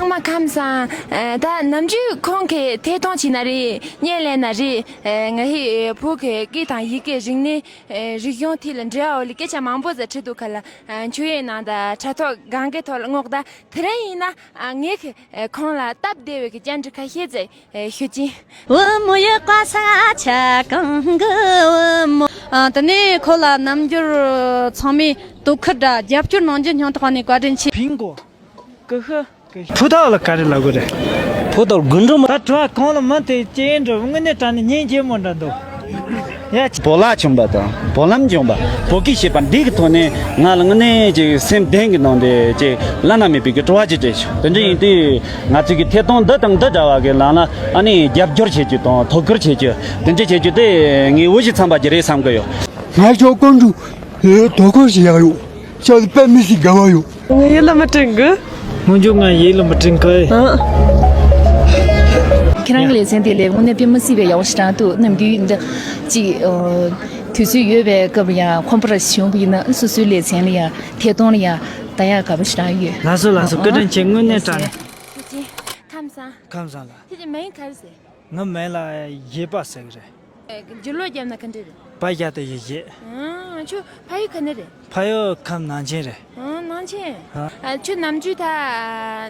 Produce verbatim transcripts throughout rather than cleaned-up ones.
མ་ཁམས་སང་། ཨ། ད་ནམ་རྒྱུན་ཁོང་གིས་ཐད་གཏོང་བྱས་ན་རེད། བརྙན་ལེན་ན་རེད། ཨ། ང་ཧི་བོད་ཀྱི་སྐད་དང་ཡི་གེ། རིག་གནས། ཨ། རིག་གཞུང་ཐད་ལ་འབྲེལ་བ་ཡོད་སྐད་ཆ་མང་པོ་ཟིག་བྲིས་འདུག་ག་ལ། ཨ། ཆོས་ཡིག་ནང་དང་དྲ་ཐོག་སྒང་གའི་ཐོག་ལ་སྔོག་ད། དེ་རིང་ཡིན་ན། ཨ། ངས་ཁོང་ལ་སྟབས་བདེ་བའི་བཅར་འདྲི་ཁ་ཤས་ཟིག་ཨེ། ཞུ་ཅིང་། བུ་མོ་ཡི་བཀའ་ས་ཆ་གང་གི་བུ་མོ། ཨ། དེ་ནས་ཁོ་ལ་རྣམ་འགྱུར་ཚང་མས་དོ་ཁུར་དང་རྒྱབ་སྐྱོར་གནང་རྒྱུ་སྙིང་ཐག་ནས་བཀའ་དྲིན་ཆེ། ཕིང་གོ། ཀི་ཧི། ཕུ་ཐག་ལ་ག་རེ་ལབ་དགོས་རེད། ཕུ་ཐག་རྒུན་འབྲུམ། ད་དྲི་བ་གང་ལ་མི་དེ་ཅི་འདྲ། དངོས་གནས་དྲང་གནས་སྙིང་རྗེ་མོ་འདྲ་འདུག་ཡ། བོད་ལྭ་གྱོན་པ་དང་བོད་ལྭ་གྱོན་པ། བོད་སྐད་བཤད་པ་འདི་གི་ཐོག་ནས་ང་ལ་དངོས་གནས་ཅིག་སེམས་གཏིང་གི་ནང་དེ་ཅིག་བླ་ན་མེད་པའི་གི་དྲི་བ་ཅིག་དྲིས་བྱུང་། དེ་འདྲ་ཡིན་དུས་ང་ཚོས་གི་ཐད་གཏོང་འདི་དང་འདི་འདྲ་བ་གི་ནང་ལ་ཨ་ནི་རྒྱབ་སྐྱོར་བྱེད་རྒྱུ་དང་དོ་ཁུར་བྱེད་རྒྱུ་དེ་འདྲ་བྱེད་རྒྱུ་དེ་ངའི་འོས་གཞི་འཚམ་པ་ཅིག་རེད་བསམ་གི་ཡོད། ང་ཚོ་ཀོང་ཀྲུག་དོ་ཁུར་བྱེད་ཡག་ཡོད། ཅག་དཔེ་མི་སྲིད་དགའ་བ་ཡོད། ངས་ཡིད་ལ་མི་དྲན་གི། སྔོན་འཇུག་ང་ཡིད་ལ་མི་དྲན་གི། ཨ། ཁྱེད་རང་གི་ལེ་ཚན་དེ་ལས་དངོས་གནས་དཔེ་མི་སྲིད་པའི་ཡག་པོ་ཞེ་དྲག་འདུག། ནམ་རྒྱུན་འདི་ཅིག། ཨ། དུས་ཚོད་ཡོད་པའི་སྐབས་ཡང་ཁོམ་པ་ར་བྱུང་བ་ཡིན་ན་སོ་སོའི་ལེ་ཚན་ལ་ཡང་ཐད་གཏོང་ལ་ཡང་ལྟ་ཡག་དགའ་པོ་ཞེ་དྲག་ཡོད། ལགས་སོ་ལགས་སོ། བཀའ་དྲིན་ཆེ། དངོས་གནས་དྲང་གནས། ཁམས་བཟང་། ཁམས་བཟང་ལགས། ཁྱེད་ཀྱི་མིང་ག་རེ་ཟེར། ངའི་མིང་ལ་ཡེ་པ་ཟེར་གི་རེད། རྒྱུ་ལོ་རྒྱབ་ན་ག་འདྲ་རེད། པ་ཡ་ཏ་ཡེ་ཡེ། ཨང་། ཁྱོད་ཕ་ཡུལ་ག་ནས་རེད། ཕ་ཡུལ་ཁམས་ནང་ཆེན་རེད། ཨང་། ནང་ཆེན། ཨ། ཁྱོད་ནམ་རྒྱུན་ད་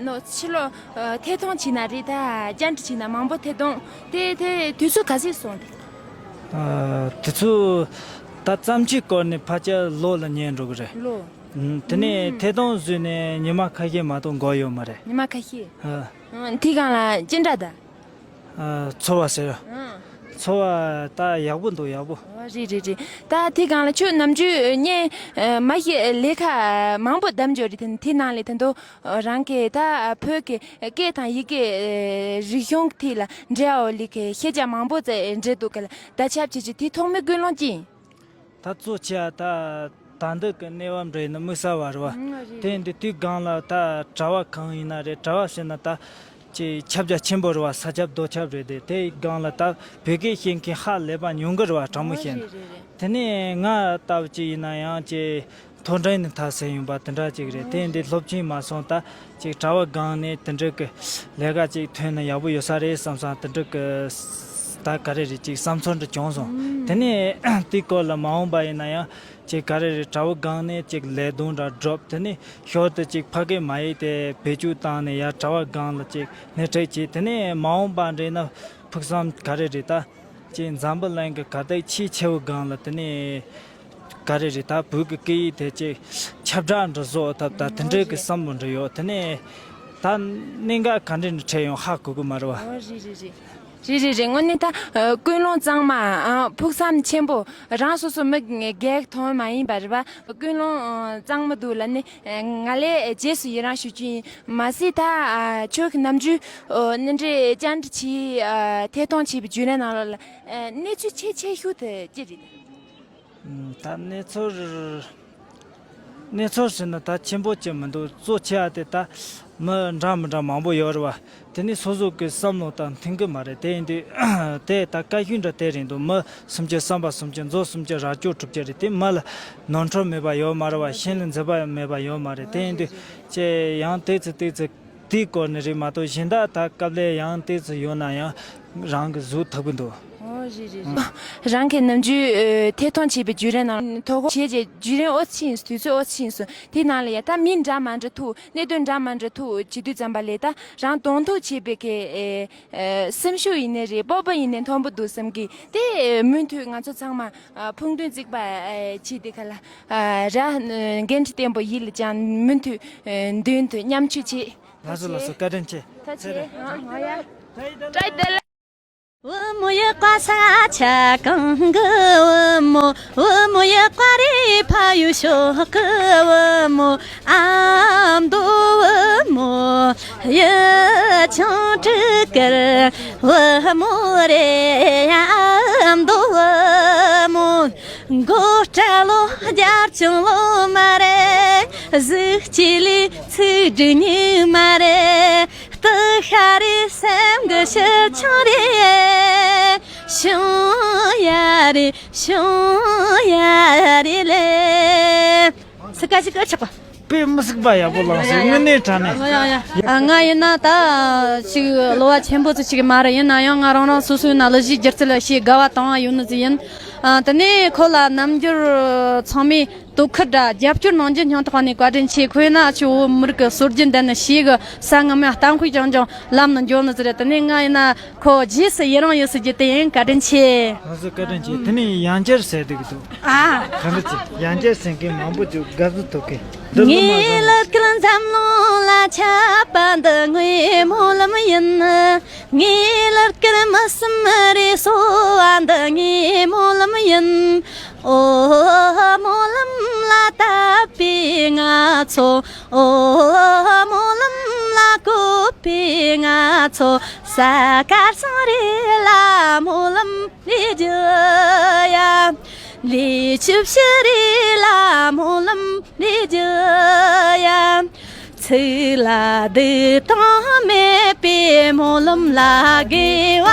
ནོ་ཕྱི་ལོགས་ཐད་གཏོང་བྱས་ན་རེད། ད་བཅར་འདྲི་བྱས་ན་མང་པོ་ཐད་གཏོང་དེ་དེ་དུས་ཚོད་ག་ཚོད་སོང་དེ། ཨ། དུས་ཚོད་ད་བརྩམས་ཆོས་སྐོར་ནས་ཕལ་ཆེར་ལོ་ལ་ཉེ་འགྲོ་གི་རེད། ལོ། ཨང་། དེ་ནས་ཐད་གཏོང་བཟོས་ནས་ཉི་མ་ཁ་ཤས་མ་གཏོགས་འགོར་ཡོད་མ་རེད། ཉི་མ་ཁ་ཤས། ཨ། ཨང་། དེ་སྒང་ལ་ཅི་འདྲ་ད། ཨ། ཚོར་བ་ཟེར། ཨང་། ཚོར་བ་ད་ཡག་པོ་འདུག། ཡག་པོ། ཨོ། རེད་རེད་རེད། ད་དེ་སྒང་ལ་ཁྱོད་ནམ་རྒྱུན་བརྙན་མ་ཤེས་ལས་ཀ་མང་པོ་བདམས་འཇོག་རེད། དེ་དེ་ནང་ལས་ད་དུང་རང་གི་ད་བོད་ཀྱི་སྐད་དང་ཡི་གེ། རིག་གཞུང་ཐད་ལ་འབྲེལ་བ་ལས་ཀའི་ཤེས་བྱ་མང་པོ་བཙལ་འབྲེལ་འདུག་ག་ལ། ད་ཆབས་ཅིག་ཅིག་དེ་ཐོག་མའི་ཀུན་སློང་ཅི་ཡིན། ད་གཙོ་ཆེ་བ་ད་ད་འདི་གི་གནས་བབ་འདྲ་ཡིན་ན་དམིགས་བསལ་བ་རེད་བ། ཨང་། རེད། དེ་འདི་དུས་སྒང་ལ་ད་གྲྭ་བ་གང་ཡིན་ན་རེད། གྲྭ་བ་ཟེར་ན་ད་ཅིག་ཁྱབ་རྒྱ་ཆེན་པོ་རེད་བ། ས་ཁྱབ་རྡོ་ཁྱབ་རེད་དེ། དེ་སྒང་ལ་ད་བོད་སྐད་ཤེས་མཁན་ཧ་ལས་པ་ཉུང་གི་རེད་བ། དྲང་མོ་བཤད་ན། ཨང་། རེད་རེད་རེད། དེ་ནས་ང་ལྟ་བུ་ཅིག་ཡིན་ན་ཡང་ཅིག་མཐོ་འབྲིང་ནས་མཐར་ཟེར་ཡོང་བ་དེ་འདྲ་ཅིག་རེད། དེ་འདི་སློབ་ཆེན་མ་སོང་ད་ཅིག་གྲྭ་བ་སྒང་ནས་དེ་འདྲ་གི་ལས་ཀ་ཅིག་ཐོན་ན་ཡག་པོ་ཡོད་ས་རེད་བསམ་སོང་། དེ་འདྲ་གི་ད་ག་རེ་རེད། ཅིག་བསམ་ཚུལ་འདྲ་བྱུང་སོང་། དེ་ནས་དེའི་སྐོར་ལ་མ་འོངས་པ་ཡིན་ན་ཡང་ཅིག་ག་རེ་རེད། གྲྭ་བ་སྒང་ནས་ཅིག་ལས་དོན་འདྲ་སྒྲུབ། དེ་ནས་ཞོར་དུ་ཅིག་ཕ་སྐད་མ་ཡིག་དེ་བེད་སྤྱོད་བཏང་ནས་ཡར་གྲྭ་བ་སྒང་ལ་ཅིག་སྣེ་ཁྲིད་བྱས། དེ་ནས་མ་འོངས་པ་འདྲ་ན་ཕུགས་བསམ་ག་རེ་རེད། ད་ཅིག་འཛམ་བུ་གླིང་གི་གར་སྟེགས་ཆེས་ཆེ་བོ་སྒང་ལ་དེ་ནས་ག་རེ་རེད། ད་བོད་ཀྱི་སྐད་ཡིག་དེ་ཅིག་ཁྱབ་བསྒྲགས་འདྲ་བཟོ་ཐུབ། ད་དེ་འདྲའི་གི་བསམ་བློ་འདྲ་ཡོད། དེ་ནས་ད་གནད་འགག་ག་འདྲ་ནས་འཕྲད་ཡོང་ཧ་གོ་གི་མ་རེད་བ། ཨོ། རེད་རེད་རེད། རེད་རེད་རེད། དངོས་གནས་ད་ཨ་ཀུན་སློང་གཙང་མ། ཨ་ཕུགས་བསམ་ཆེན་པོ། རང་སོ་སོ་མི་སྒེར་དོན་མ་ཡིན་པ་རེད་བ། ཀུན་སློང་ཨ་གཙང་མ་འདུག་ལབ་ནས། ཨ་ང་ལས་རྗེས་སུ་ཡི་རང་ཞུ་རྒྱུ་ཡིན། མ་ཟད་ད་ཨ་ཁྱོད་ཀྱི་ནམ་རྒྱུན་ཨ་གནས་འདྲའི་བཅར་འདྲི་བྱས། ཨ་ཐད་གཏོང་བྱས་པའི་བརྒྱུད་རིམ་ནང་ལོགས་ལ་ཨ་གནས་ཚུལ་ཆེས་ཆེ་ཤོས་དེ་ཅི་རེད། ད་གནས་ཚུལ། གནས་ཚུལ་ཟེར་ན་ད་ཆེན་པོ་ཅིག་མི་འདུག། གཙོ་ཆེ་བ་དེ་ད་མི་འདྲ་མི་འདྲ་མང་པོ་ཡོད་རེད་བ། དེ་ནི་སོ་སོ་གི་བསམ་བློ་དང་མཐུན་གི་མ་རེད། དེ་ཡིན་དུས་དེ་ད་དཀའ་ཤོས་འདྲ་དེ་རེད་འདུག། མི་སུམ་ཅུ་བསམ་པ་སུམ་ཅུ། མཛོ་སུམ་ཅུ་རྭ་ཅོ་དྲུག་ཅུ་རེད། དེ་མི་ལ་ནོར་འཁྲུལ་མེད་པ་ཡོད་མ་རེད་བ། ཤིང་ལ་འཛེག་པ་མེད་པ་ཡོད་མ་རེད། དེ་ཡིན་དུས་ཅེ་ཡང་ཏོག་ཙམ་ཏོག་ཙམ་དེའི་སྐོར་ནས་རེད་མ་གཏོགས་གཞན་དག་ད་སྐབས་ལ་ཡང་ཏོག་ཙམ་ཡོད་ན་ཡང་རང་གི་བཟོ་ཐུབ་ཀྱི་འདུག། ཨོ། རེད་རེད་རེད། རང་གི་ནམ་རྒྱུན་ཨ་ཐད་གཏོང་བྱས་པའི་བརྒྱུད་རིམ་ནང་དོ་ཁུར་བྱས་རྗེས་བརྒྱུད་རིམ་ཨོ་ཙི་ཕྱིན་སོང་། དུས་ཚོད་ཨོ་ཙི་ཕྱིན་སོང་། དེའི་ནང་ལ་ཡ་ད་མི་འདྲ་མི་འདྲ་ཐུག། གནད་དོན་འདྲ་མི་འདྲ་ཐུག་བྱེད་དུས་ཙམ་པ་ལ་ད་རང་གདོང་ཐུག་བྱེད་པའི་གི་ཨེ་ཨེ་སེམས་ཤུགས་ཡིན་ནའི་རེད། སྤོབས་པ་ཡིན་ནའི་མཐོན་པོ་འདུག་བསམ་གི། དེ་མུ་མཐུད་ང་ཚོ་ཚང་མ་ཨ་ཕུགས་འདུན་གཅིག་པ་ཨེ་བྱས་ཏེ་ག་ལ་ཨ་ར་འགན་འཁྲི་བརྟན་པོ་ཡིད་ལ་བཅངས། མུ་མཐུད་ཨེ་མདུན་དུ་མཉམ་སྤྱོད་བྱེད། ལགས་སོ་ལགས་སོ། བཀའ་དྲིན་ཆེ། ཐུགས་རྗེ་ཆེ། ཨ་ང་ཡ་བཀྲ་ཤིས་བདེ་ལེགས། བུ་མོ་ཡི་བཀའ་ས་ཆ་གང་གི་བུ་མོ། བུ་མོ་ཡི་བཀའ་རེ་ཕ་ཡུལ་ཕྱོགས་གི་བུ་མོ། ཨ་མདོ་བུ་མོ་ཡི་ཆུང་དྲུག་གར་བུ་མོ་རེ། ཨ་མདོ་བུ་མོ། མགོ་སྐྲ་ལོ་རྒྱབ་ཆུང་ལོ་མ་རེད། གཟུགས་སྐྱེས་ལས་ཚིག་འབྲུ་ཉུང་མ་རེད། སྟག་ཤ་རེད། སེམས་ཀྱི་ཕྱིར་ཆུང་རེད། བྱུང་ཡ་རེད། བྱུང་ཡ་རེད་ལེ། སི་ཀ་སི་ཀ་ཆག་པ། དཔེ་མི་སྲིད་པ་ཡག་པོ་བླངས་སོང་། དངོས་གནས་དྲང་གནས། ཡ་ཡ་ཡ། ང་ཡིན་ན་ད་ཅིག་གློ་བ་ཆེན་པོ་ཙི་ཅིག་མ་རེད། ཡིན་ན་ཡང་ང་རང་རང་སོ་སོའི་ན་གླུ་གཞས་སྒྱུ་རྩལ་ལ་ཞེ་དགའ་བ་དང་ཡོད་ནི་ཙི་ཡིན། དེ་ནས་ཁོ་ལ་རྣམ་འགྱུར་ཚང་མས་དོ་ཁུར་དང་རྒྱབ་སྐྱོར་གནང་རྒྱུ་སྙིང་ཐག་ནས་བཀའ་དྲིན་ཆེ། ཁོ་ཡིན་ན་ཨ་ཆུ་བོད་མི་རིགས་ཀྱི་སྲོལ་རྒྱུན་ལྡན་ནི་ཞེ་གི་ས་ངམ་ཡང་གཏམ་དཔེ་རྐྱང་རྐྱང་ལམ་ནས་འགྱོ་ནི་ཙི་རེད། དེ་ནས་ང་ཡིན་ན་ཁོ་རྗེས་སུ་ཡི་རང་ཡོད་ཟེར་རྒྱུ་དེ་ཡིན། བཀའ་དྲིན་ཆེ། ང་ཚོ་བཀའ་དྲིན་ཆེ། དེ་ནས་ཡང་བསྐྱར་ཟེར་འདུག་གི་འདུག་ཨ། ག་འདྲ་ཅིག་ཡང་བསྐྱར་ཟེར་མཁན་མང་པོ་འདུག་དགའ་བསུ་ཐོབ་མཁན་འདི་སློབ་མ་ངའི་ཚོ་ལ་ཁྱབ་པ་འདི་ངའི་སྨོན་ལམ་ཡིན། ངའི་ལར་ཀར་མ་སམ་རེ་སོ་བ་འདི་ངའི་སྨོན་ལམ་ཡིན། ཨོ་སྨོན་ལམ་ལ་བཏབ་པའི་ང་ཚོ། ཨོ་སྨོན་ལམ་ལ་བཀོད་པའི་ང་ཚོ། ས་དཀར་སང་རེ་ལ་སྨོན་ལམ་ལས་རྒྱུ་ཡ། ལས་ཆུ་བཞི་རེ་ལ་སྨོན་ལམ་ལས་རྒྱུ་ཡ། ཚིག་ལ་བསྡུས་དང་མེད་པའི་སྨོན་ལམ་ལ། དགེ་བ་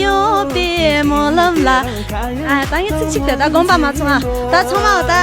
ཡོད་པའི་སྨོན་ལམ་ལ། ཨ། ད་ངས་ཚིག་གཅིག་དེ་ད་དགོངས་པ་མ་ཚོམ་ཨ། ད་ཚང་མ་ད་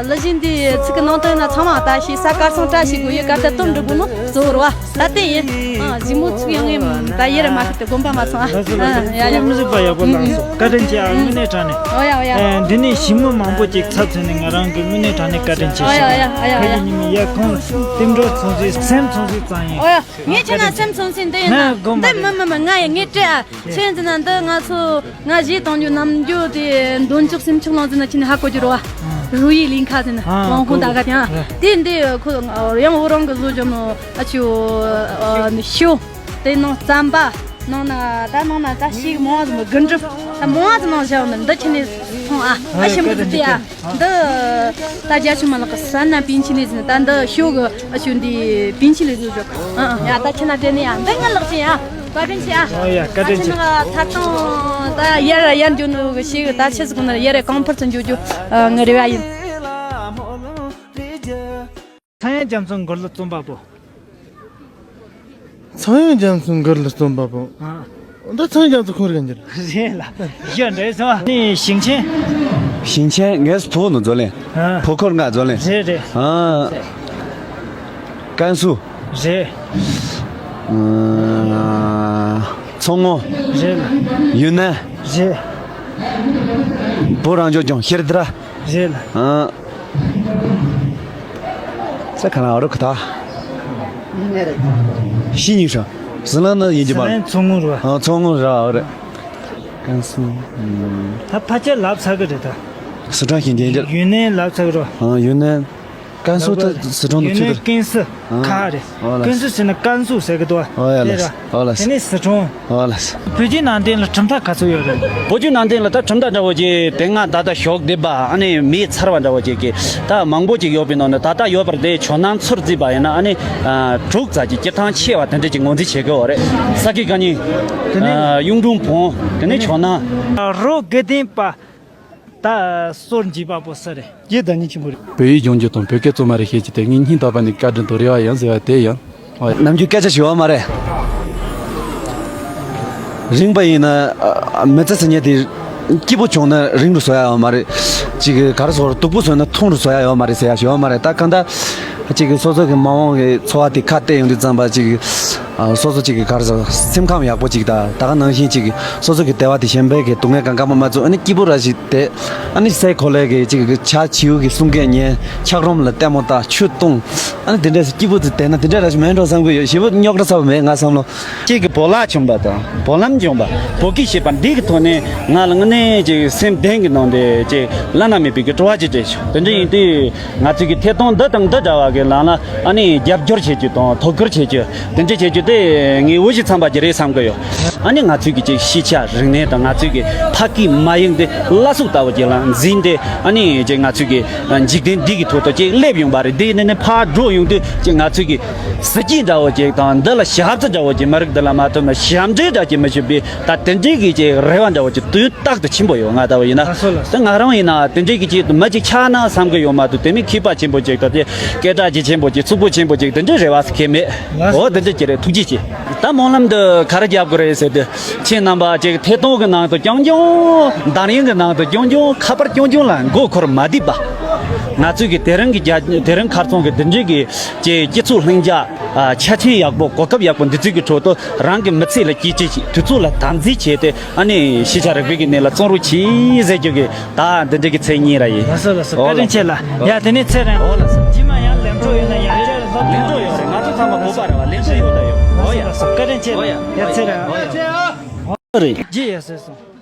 གླུ་གཞས་འདི་ཚིག་གི་ནང་དོན་ན་ཚང་མ་ད་ཤེས་ས་དཀར་སང་བཀྲ་ཤིས་དགོས་ཡོད་སྐབས་ད་དོན་འགྲུབ་པོ་ནི་གཙོ་བོ་རེད་བ། ད་དེ་ཡིན། ཨ། གཞུག་མོ་ཚིག་ཡང་ངས་ད་ཡེ་ར་མ་ཁུར་ཏེ་དགོངས་པ་མ་ཚོམ་ཨ། ལགས་སོ་ལགས་སོ། ཨ། ཡ་ཡ། མི་བཟོད་པ་ཡག་པོ་ལགས་སོ། བཀའ་དྲིན་ཆེ་ཨ། དངོས་གནས་དྲང་གནས། ཨོ་ཡ་ཨོ་ཡ། ཨེ། འདི་ནས་ཞི་མོ་མང་པོ་ཅིག་ཚབ་མཚོན་ནས་ང་རང་གི་དངོས་གནས་དྲང་གནས་བཀའ་དྲིན་ཆེ་ཨོ་ཡ་ཞུ། ཨོ་ཡ་ཨོ་ཡ། ཁ་ཡི་ཉི་མ་ཡ་ཁོང་རྟིང་འགྲོ་ཚོང་ཟིན་སེམས་ཚོང་ཟིན་ཙང་ཡིན། ཨོ་ཡ། ངས་ཁྱེད་ན་སེམས་ཚོང་ཟིན་འདི་ཡིན་ན་འདི་མི་མི་མི་ང་ཡ་ངས་སྤྲད་ཨ། ཁྱེད་འདི་ན་འདི་ང་ཚོ་ང་གཞས་གཏོང་རྒྱུ་ནམ་རྒྱུ་དེ་འདོན་ཆོག་སེམས་ཆོག་ལང་ཟིན་ན་ཁྱེད་ནི་ཧ་གོ་རྒྱུ་རོ་ཨ། རུ་ཡི་ལིང་ཁ་ཟིན་ན་ཨ། ཝང་ཧུང་ད་ག་དེ་ཨ། དེ་འདི་ཁོ་ཡང་འོ་རང་གི་བཟོ་རྒྱུ་ནོ་ཨ་ཆུ་ཨ་ནི་ཤོ། དེ་ནང་རྩམ་པ། ནང་ན་ད་ནང་ན་ད་ཤིག་མོ་ཟིན་དགུན་གྲུབ། ད་མོ་ཟིན་ནང་བཞག་ནི་འདི་ཁྱེད་ནི་ཐོང་ཨ། ཨ་ཞིམ་པོ་ཟིན་ཏེ་ཨ། འདི་ད་རྒྱ་ཆུ་མ་ལག་གི་ས་ན་པིན་ཆི་ལི་ཟིན་ད་འདི་ཤོ་གི་ཨ་ཤུ་འདི་པིན་ཆི་ལི་ཟིན་ཞོག་ཨ་ཨ། ཡ་ད་ཁྱེད་ན་དེ་ནི་ཨ། འདི་ང་ལག་ཅིང་ཨ། བཀའ་དྲིན་ཆེ་ཨ། ཨོ་ཡ། བཀའ་དྲིན་ཆེ། ད་ཁྱེད་ན་ད་ཐོང་ད་ཡར་ཡར་འགྱོ་ནི་གི་ཤིག་ད་ཆེ་ཟིག་ན་ཡར་རེ་གང་ཕར་ཚུར་འགྱོ་རྒྱུ་ངི་རེ་བ་ཡིན། ཚངས་དབྱངས་རྒྱ་མཚོ་མགུར་གླུ་རྩོམ་པ་པོ། ཚངས་དབྱངས་རྒྱ་མཚོ་མགུར་གླུ་རྩོམ་པ་པོ། ཨ། འདི་ཚངས་དབྱངས་རྒྱ་མཚོ་ཁོང་རེད་འགྱུར། རེད་ལ། ཡ་འདྲེ་སོ། ནི་ཞིང་ཆེན། ཞིང་ཆེན་ངས་བུ་ནུ་བཟོ་ལེན། ཨ། བུ་འཁོར་ང་བཟོ་ལེན། རེད་རེད། ཨ། ཀན་སུའུ། རེད། ཨ། མཚོ་སྔོན། རེད་ལ། ཡུན་ནན། རེད། བོད་རང་སྐྱོང་ལྗོངས་ཤར་དྲ། རེད་ལ། ཨ། ས་ཁ་ན་རུ་ཁ་ཐ། ཤི་ཉིན་ཧྲ། ཟི་ལན་ནི་ཡིན་གྱི་མ། ཟི་ལན་མཚོ་སྔོན་ར། ཨ། མཚོ་སྔོན་ར་རེད། ཀན་སུའུ། ད་ཕལ་ཆེར་ལབ་ཚར་གི་རེད་ད། སི་ཁྲོན་ཞིང་ཆེན་གྱི། ཡུན་ནན་ལབ་ཚར་གི་རེད། ཨ། ཡུན་ནན། ཀན་སུའུ་ད་སི་ཁྲོན་ནང་ཡུན་ནན་ཚུད་ཀན་སུའུ་ཁ་རེད། ཨོ་ལགས། ཀན་སུའུ་ཟེར་ན་ཀན་སུའུ་ཟེར་གི་འདུག་ཨོ་ཡ་ལགས། ཨོ་ལགས། དེ་ནས་སི་ཁྲོན། ཨོ་ལགས། བོད་བརྒྱུད་ནང་བསྟན་ལ་གྲུབ་མཐའ་ག་ཚོད་ཡོད་རེད། བོད་བརྒྱུད་ནང་བསྟན་ལ་ད་གྲུབ་མཐའ་འདྲ་བོ་ཅིག་དེ་སྔ་ད་ལྟ་ཞོགས་སྡེབ་པ་ཨ་ནི་མེད་ཚར་བ་འདྲ་བོ་ཅིག་གི་ད་མང་པོ་ཅིག་ཡོད་པའི་ནང་ནས་ད་ལྟ་ཡོད་པར་དེ་ཇོ་ནང་ཚུར་བརྩིས་པ་ཡིན་ན་ཨ་ནི་དྲུག་ཙམ་ཅིག་སྤྱིར་བཏང་ཆེ་བ་དེ་འདྲ་ཅིག་ངོས་འཛིན་བྱེད་དགོས་རེད། ས་དགེ་བཀའ་རྙིང་། དེ་ནས་གཡུང་དྲུང་བོན། དེ་ནས་ཇོ་ནང་། རོ་དགེ་ལྡན་པ། ད་སོར་འབྱེད་པ་པོ་སུ་རེད། ཀྱེ་བདག་ཉིད་ཆེན་པོ་རེད། བོད་ཡིག་སྦྱོང་རྒྱུ་དང་བོད་སྐད་གཙོ་མ་རེད་ཤེས་ཀྱི་དེ་ངས་སྙིང་ཐག་པ་ནས་བཀའ་དྲིན་དང་རེ་བ་ཡང་ཟེར་བ་དེ་ཡང་། ནམ་རྒྱུན་སྐད་ཆ་ཞུ་བ་མ་རེད། རིང་པ་ཡིན་ན་མི་ཚེ་ཟེར་མཁན་དེ་སྐྱིད་པོ་བྱུང་ན་རིང་རུ་བཟོ་ཡ་ཡོད་མ་རེད། ཅིག་ག་རེ་ཟེར་སྡུག་པོ་བཟོས་ན་ཐུང་རུ་བཟོ་ཡ་ཡོད་མ་རེད་ཟེར་ཡ་ཞུ་བ་མ་རེད། ད་གང་ལྟར་ཅིག་སོ་སོ་གི་མ་འོངས་ཀྱི་འཚོ་བ་དེ་ཁ་གཏད་ཡོང་དུས་ཙམ་པ་ཅིག་ཨ། སོ་སོ་གཅིག་གི་ག་རེ་ཟེར་སེམས་ཁམས་ཡག་པོ་གཅིག་དང་ད་ག་ནང་བཞིན་གཅིག་གི་སོ་སོ་གི་བདེ་བ་དེ་གཞན་པའི་གི་སྡུག་བསྔལ་གང་ག་མ་མ་བཙུགས་ཨ་ནི་སྐྱིད་པོ་ར་ཞིག་བསྡད་ཨ་ནི་སའི་གོ་ལའི་གི་གཅིག་གི་ཆ་བྱིའུ་གི་གསུང་སྐད་ཉན་འཁྱགས་རོམ་ལ་ལྟད་མོ་ལྟ་ཆུ་བཏུང་ཨ་ནི་དེ་འདྲས་སྐྱིད་པོ་དེ་བསྡད་ན་དེ་འདྲས་ར་ཞིག་མེད་འགྲོ་བསམ་གི་ཡོད། ཞེ་པོ་རྙོག་དྲ་ཚ་པོ་མེད་ང་བསམ་བློ། གཅིག་གི་བོ་ལ་བྱུང་བ་དང་བོ་ལམ་བྱུང་བ་བོད་སྐད་ཤེས་པ་འདི་གི་ཐོག་ནས་ང་ལ་དངོས་གནས་ཅིག་སེམས་གཏིང་གི་ནང་དེ་ཅིག་བླ་ན་མེད་པའི་གི་སྤྲོ་བ་ཅིག་སྤྲད་བྱུང་། དེ་འདྲ་ཡིན་དུས། ང་ཚོས་ཀྱི་ཐད་གཏོང་འདི་དང་འདི་འདྲ་བ་གི་ནང་ལ་ཨ་ནི་རྒྱབ་སྐྱོར་བྱེད་རྒྱུ་དང་དོ་ཁུར་བྱེད་རྒྱུ་དེ་འདྲ་བྱེད་རྒྱུ་དེ་ངའི་འོས་གཞི་འཚམ་པ་ཅིག་རེད་བསམ་གི་ཡོད། ཨ་ནི་ང་ཚོས་ཀྱི་ཅིག་ཤེས་བྱ་རིག་གནས་དང་ང་ཚོས་ཀྱི་ཕ་སྐད་མ་ཡིག་འདི་བླ་སྲོག་ལྟ་བུ་ཅིག་ལ་འཛིན་ཏེ་ཨ་ནི་ཅིག་ང་ཚོས་ཀྱི་འཇིག་རྟེན་འདི་གི་ཐོག་ཏུ་ཅིག་སླེབས་ཡོང་བ་རེད། འདི་ནས་ནི་ཕར་འགྲོ་ཡོང་དུས་ཅིག་ང་ཚོས་ཀྱི་གཟི་བརྗིད་འདྲ་བོ་ཅིག་དང་འདི་ལ་ཞབས་རྩི་འདྲ་བོ་ཅིག་མི་རིགས་འདི་ལ་མ་ཐུབ་ན་ཞབས་འདྲེན་འདྲ་ཅིག་མི་ཞུ་བའི་ད་དེ་འདྲའི་གི་ཅིག་རེ་བ་འདྲ་བོ་ཅིག་དུས། རྟག་ཏུ་ཆེན་པོ་ཡོད་ང་ལྟ་བུ་ཡིན་ན། ལགས་སོ་ལགས་སོ། ད་ང་རང་ཡིན་ན་དེ་འདྲའི་གི་ཅིག་མི་ཅིག་ཆགས་ན་བསམ་གི་ཡོད་མ་གཏོགས་དེ་མིན་མཁས་པ་ཆེན་པོ་ཅིག་དང་དེ་སྐད་གྲགས་ཅིག་ཆེན་པོ་ཅིག་ཕྱུག་པོ་ཆེན་པོ་ཅིག་དེ་འདྲའི་རེ་བ་ཟེར་མཁན་མེད། ལགས་སོ། འོ་དེ་འདྲ་ཅིག་རེད། ཐུགས་རྗེ་ཆེ། ད་སྨོན་ལམ་འདི་ག་རེ་རྒྱབ་དགོས་རེད་ཟེར་དུས་ཁྱེད་རྣམ་པ་ཅིག་ཐད་གཏོང་གི་ནང་དུ་རྐྱང་རྐྱང་འདར་ཡིན་གི་ནང་དུ་རྐྱང་རྐྱང་ཁ་པར་རྐྱང་རྐྱང་ལ་མགོ་འཁོར་མ་བསྡད་པ། ང་ཚོས་ཀྱི་དེ་རིང་གི་རྒྱ་དེ་རིང་ཁ་རྩང་གི་འདི་འདྲའི་གི་ཀྱི་སྤྱི་ཚོགས་ལྷིང་འཇགས། ཨ། ཆ་རྐྱེན་ཡག་པོ། གོ་སྐབས་ཡག་པོ་འདི་ཚོའི་གི་ཁྲོད་དུ་རང་གི་མི་ཚེ་ལ་སྐྱིད་ཅིག་དུས་ཚོད་ལ་དམ་འཛིན་བྱས་ཏེ། ཨ་ནི་ཤེས་བྱ་རིག་པའི་གི་གནས་ལ་བརྩོན་རོགས་གྱིས་ཟེར་རྒྱུ་གི་ད་འདི་འདྲའི་གི་མཚན་སྙན་ར་ཡིན། ལགས་སོ་ལགས་སོ། ཨོ་བཀའ་དྲིན་ལགས་ཆེ་ལགས། ཡ། དེ་ནས་ཚེ་རིང་། ཨོ་ལགས་སོ། རྗེས་མ་ཡང་ལས་འཕྲོ་ཡོད་ན་ཡང་བསྐྱར་ལྷོད་ལེན་འགྲོ་ཡོད་རེད། ང་ཚོ་ཚང་མ་བོད་པ་རེད་བ། ལས་འཕྲོ་ཡོད་ད་ཡོད། ཨོ་ཡ། ལགས་སོ་བཀའ་དྲིན་ཆེ་ལགས། ཡ་ཚེ་རིང་། ཨོ་ཡ། རེད། རྗེས་ཡ་ཟེར་སོང་།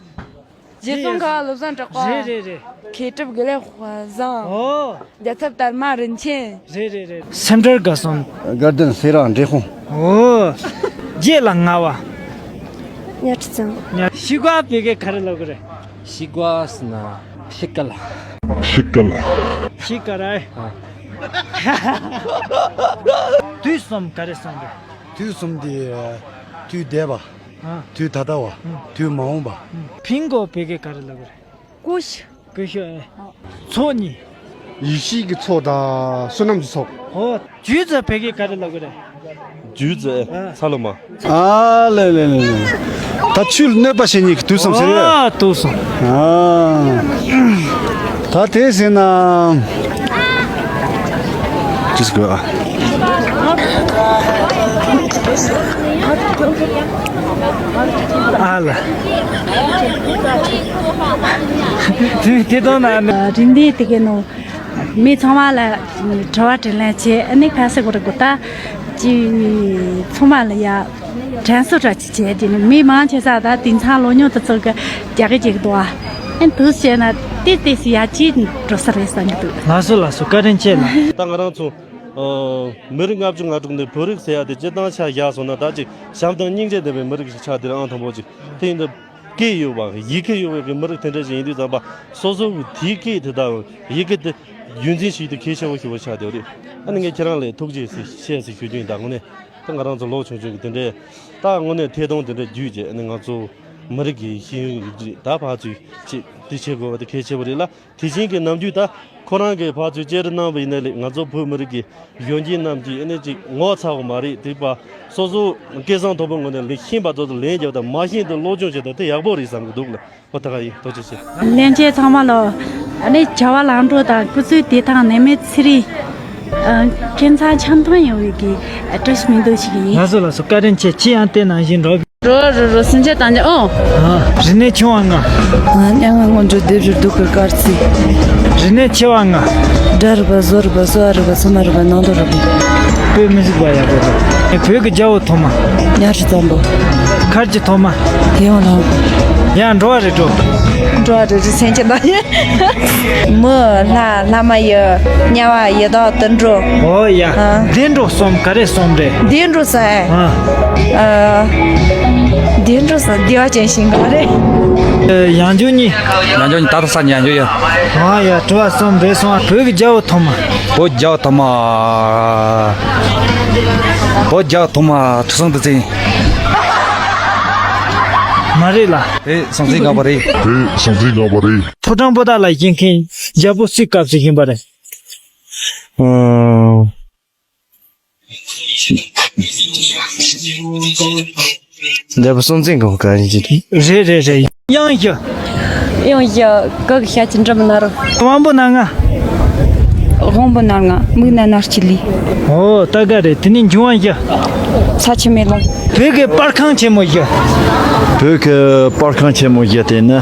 རྗེ་ཙོང་ཁ་བློ་བཟང་གྲགས་པ། རེད་རེད་རེད། མཁས་གྲུབ་དགེ་ལེགས་དཔལ་བཟང་། ཨོ། རྒྱལ་ཚབ་དར་མ་རིན་ཆེན། རེད་རེད་རེད། སེམས་ཁྲལ་དགའ་གསུམ། དགའ་ལྡན་སེ་ར་འབྲས་སྤུངས། ཨོ། རྗེས་ལ་ང་བ། གཉའ་ཁྲི་ཚང་། གཉའ་ཤི་ག་བོད་སྐད་ག་རེ་ལབ་གི་རེད། ཤི་ག་ཟེར་ན་ཤི་ཀ་ལ། ཤི་ཀ་ལ། ཤི་ཀ་ར། ཨ། དུས་གསུམ་ག་རེ་གསུངས་རེད། དུས་གསུམ་དེ་དུས་འདས་པ། ཨ། དུས་ད་ལྟ་བ། ཨ། དུས་མ་འོངས་པ། ཨ། ཕིང་གོ་བོད་སྐད་ག་རེ་ལབ་གི་རེད། ཀུ་ཤུ། ཀུ་ཤུ་ཨེ། ཚོགས་གཉིས། ཡེ་ཤེས་ཀྱི་ཚོགས་དང་བསོད་ནམས་ཀྱི་ཚོགས། ཨོ། རྒྱུད་ཙི་བོད་སྐད་ག་རེ་ལབ་གི་རེད། རྒྱུད་ཙི་ཨེ། ཨ། ཚ་ལུ་མ། ཨ་ལེ་ལེ་ལེ་ལེ། ད་ཆུ་ལ་གནོད་པ་བྱེད་མཁན་གྱི་དུས་གསུམ་ཟེར། ཨ། དུས་གསུམ། ཨ། ད་དེ་ཟེར་ན། ཅི་ཟེར་དགོས་ཨ། ཨ་ལ། དེ་དེ་དོན་ན་ནི། རིན་ལྡན་དེ་གའི་ནང་མི་ཚང་མ་ལ་དྲི་བ་དྲིས་ལན་བྱས། ཨ་ནི་ཁ་སེ་གོ་རེ་གོ་ད་ཅི་ཚང་མ་ལ་ཡ་དྲན་གསོ་འདྲ་ཅིག་བྱས། དེ་ནི་མི་མང་ཆེ་ས་ད་དེང་སང་ལོ་ཉུང་དུ་ཚོགས་ཀྱི་རྒྱ་སྐད་ཅིག་འདུག་ཨ། ཨ་ནི་དུས་བྱས་ན་ཏེ་ཏེ་སི་ཡ་ཅི་འགྲོ་ས་རེད་བསམ་གྱི་འདུག་ལགས་སོ་ལགས་སོ། བཀའ་དྲིན་ཆེ་ལགས། ད་ང་རང་ཚོ་ཨ་མི་རིགས་ལྔ་བཅུ་ང་དྲུག་འདི་བོད་རིགས་ཟེར་ཡ་དེ་སྤྱིར་བཏང་ཆ་བཞག་སོང་ན་ད་ཅིག་བྱམས་དང་སྙིང་རྗེ་ལྡན་པའི་མི་རིགས་ཤིག་ཆགས་བསྡད་རེད། ཨང་དང་པོ་ཅིག་དེ་ཡིན་དུས། སྐད་ཡོད་པ། ཡི་གེ་ཡོད་པའི་མི་རིགས་དེ་འདྲ་ཞིག་ཡིན་དུས་ཙམ་པ། སོ་སོ་གི་དེའི་སྐད་དེ་དག་ཡི་གེ་དེ་རྒྱུན་འཛིན་བྱེད་རྒྱུ་དེ་གལ་ཆེན་པོ་ཞིག་པ་ཆགས་བསྡད་ཡོད་རེད། ཨ་ནི་ངས་ཁྱེད་རང་ལ་ཐུགས་རྗེ་ཆེ་ཞེས་ཞུ་རྒྱུ་ཡིན། ད་དངོས་གནས་ད་ང་རང་ཚོ་ལོ་ཆུང་ཆུང་གི་དེ་འདྲའི་ད་དངོས་གནས་ཐད་གཏོང་དེ་འདྲ་བརྒྱུད་བྱས། ཨ་ནི་ང་ཚོ་མི་རིགས་ཀྱི་ཤེས་ཡོན་ཡིག་རིགས་ད་ཕར་ཚུར་ཅིག་དེ་བྱེད་དགོས་པ་དེ་གལ་ཆེན་པོ་རེད་ལ། དེ་བཞིན་གྱི་ནམ་རྒྱུན་ད་ཁོ་རང་གིས་ཕར་ཚུར་བཅར་གནང་བ་ཡིན་ན་ལེགས། ང་ཚོ་བོད་མི་རིགས་ཀྱི་གཞོན་སྐྱེས་རྣམས་ཀྱིས་ཨ་ནི་ཅིག་ངོ་ཚ་བ་མ་རེད། དེ་པ་སོ་སོ་སྐལ་བཟང་མཐོ་པོའི་ངོས་ནས་ལེགས་ཤེས་པ་ཚོ་ལ་ལན་རྒྱབ་དང་། མ་ཤེས་དེ་སློབ་སྦྱོང་བྱེད་དང་། དེ་ཡག་པོ་རེད་བསམ་གྱི་འདུག་ལ། ཨོ་ད་ག་ཡིན། ཐུགས་རྗེ་ཆེ། ལྷན་རྒྱས་ཚང་མ་ལ་ཨ་ནི་བྱ་བ་ལམ་འགྲོ་དང་སྐུ་གཟུགས་བདེ་ཐང་ནད་མེད་ཚེ་རིང་། ཨ། ཁྱིམ་ཚང་འཆམ་མཐུན་ཡོང་བའི་གི་བཀྲ་ཤིས་སྨོན་འདུན་ཞུ་གི་ཡིན། ལགས་སོ་ལགས་སོ། བཀའ་དྲིན་ཆེ། ཁྱེད་ཡང་དེ་ནང་བཞིན་འགྲོ། རོ་རོ་རོ། སེམས་ཅན་དང་ཉེ། ཨོ། ཨ། རིག་གནས་ཆུང་བ་ལྔ། ཨ། མྱ་ངན་སྔོན་འགྲོ། སྡེབ་སྦྱོར་གདུགས་དཀར་དཀར་རྩི། རིག་གནས་ཆེ་བ་ལྔ། སྒྲ་རིག་པ། བཟོ་རིག་པ། གསོ་བ་རིག་པ། ཚོད་མ་རིག་པ། ནང་དོན་རིག་པ། བོད་མི་རིག་པ་ཡག་པོ་རེད། བོད་ཀྱི་རྒྱལ་པོ་ཐོག་མ། གཉའ་ཁྲི་བཙན་པོ། མཁར་གྱི་ཐོག་མ། དེ་ཡང་ལ། ཡང་འགྲོ་བ་རེད་འགྲོ། འགྲོ་བ་རེད་རེད། སེམས་ཅན་དང་ཉེ། མི། ལྷ། ལྷ་མ་ཡིན། དམྱལ་བ། ཡི་དྭགས། དུད་འགྲོ། ཨོ་ཡ། ཨ། བདེ་འགྲོ་གསུམ་ག་རེ་གསུམ་རེད། བདེ་འགྲོ་གསུམ་ཨེ། ཨ། ཨ། བདེ་འགྲོ་གསུམ་བདེ་བ་ཅན་ཞིག་ག་རེ། ཨ། ཡང་འཇུག་གཉིས། ཡང་འཇུག་གཉིས། ད་ལྟ་ས་ཡང་འཇུག་ཡོད། ཨ་ཡ། དྲི་བ་གསུམ་རེད་སོང་། བོད་ཀྱི་རྒྱལ་པོ་ཐོག་མ། བོད་རྒྱལ་པོ་ཐོག་མ། བོད་རྒྱལ་པོ་ཐོག་མ་ཁྲི་སྲོང་ལྡེ་བཙན། མ་རེད་ལ། དེ་སྲོང་བཙན་སྒམ་པོ་རེད། དེ་སྲོང་བཙན་སྒམ་པོ་རེད། ཕོ་བྲང་པོ་ཏ་ལ་བཞེངས་མཁན་རྒྱལ་པོ་སུའི་སྐབས་སུ་བཞེངས་པ་རེད། ཨ། རྒྱལ་པོ་སྲོང་བཙན་སྒམ་པོ་ག་རེ་བྱེད། རེད་རེད་རེད། དབྱངས་བཞི། དབྱངས་བཞི། ག་གི་ཞབས་ཀྱུ་འབྲུ་མི་ནག་རོ། དབང་པོ་སྣ་ལྔ། དབང་པོ་སྣ་ལྔ། མིག་སྣ་སྣ་ལྕེ་ལུས། ཨོ་ད་ག་རེད། དེ་ནས་འབྱུང་བ་བཞི། ཚ་ཆུ་མེ་རླུང་། བོད་ཀྱི་པར་ཁང་ཆེན་མོ་བཞི། བོད་ཀྱི་པར་ཁང་ཆེན་མོ་བཞི་དེ་ནི།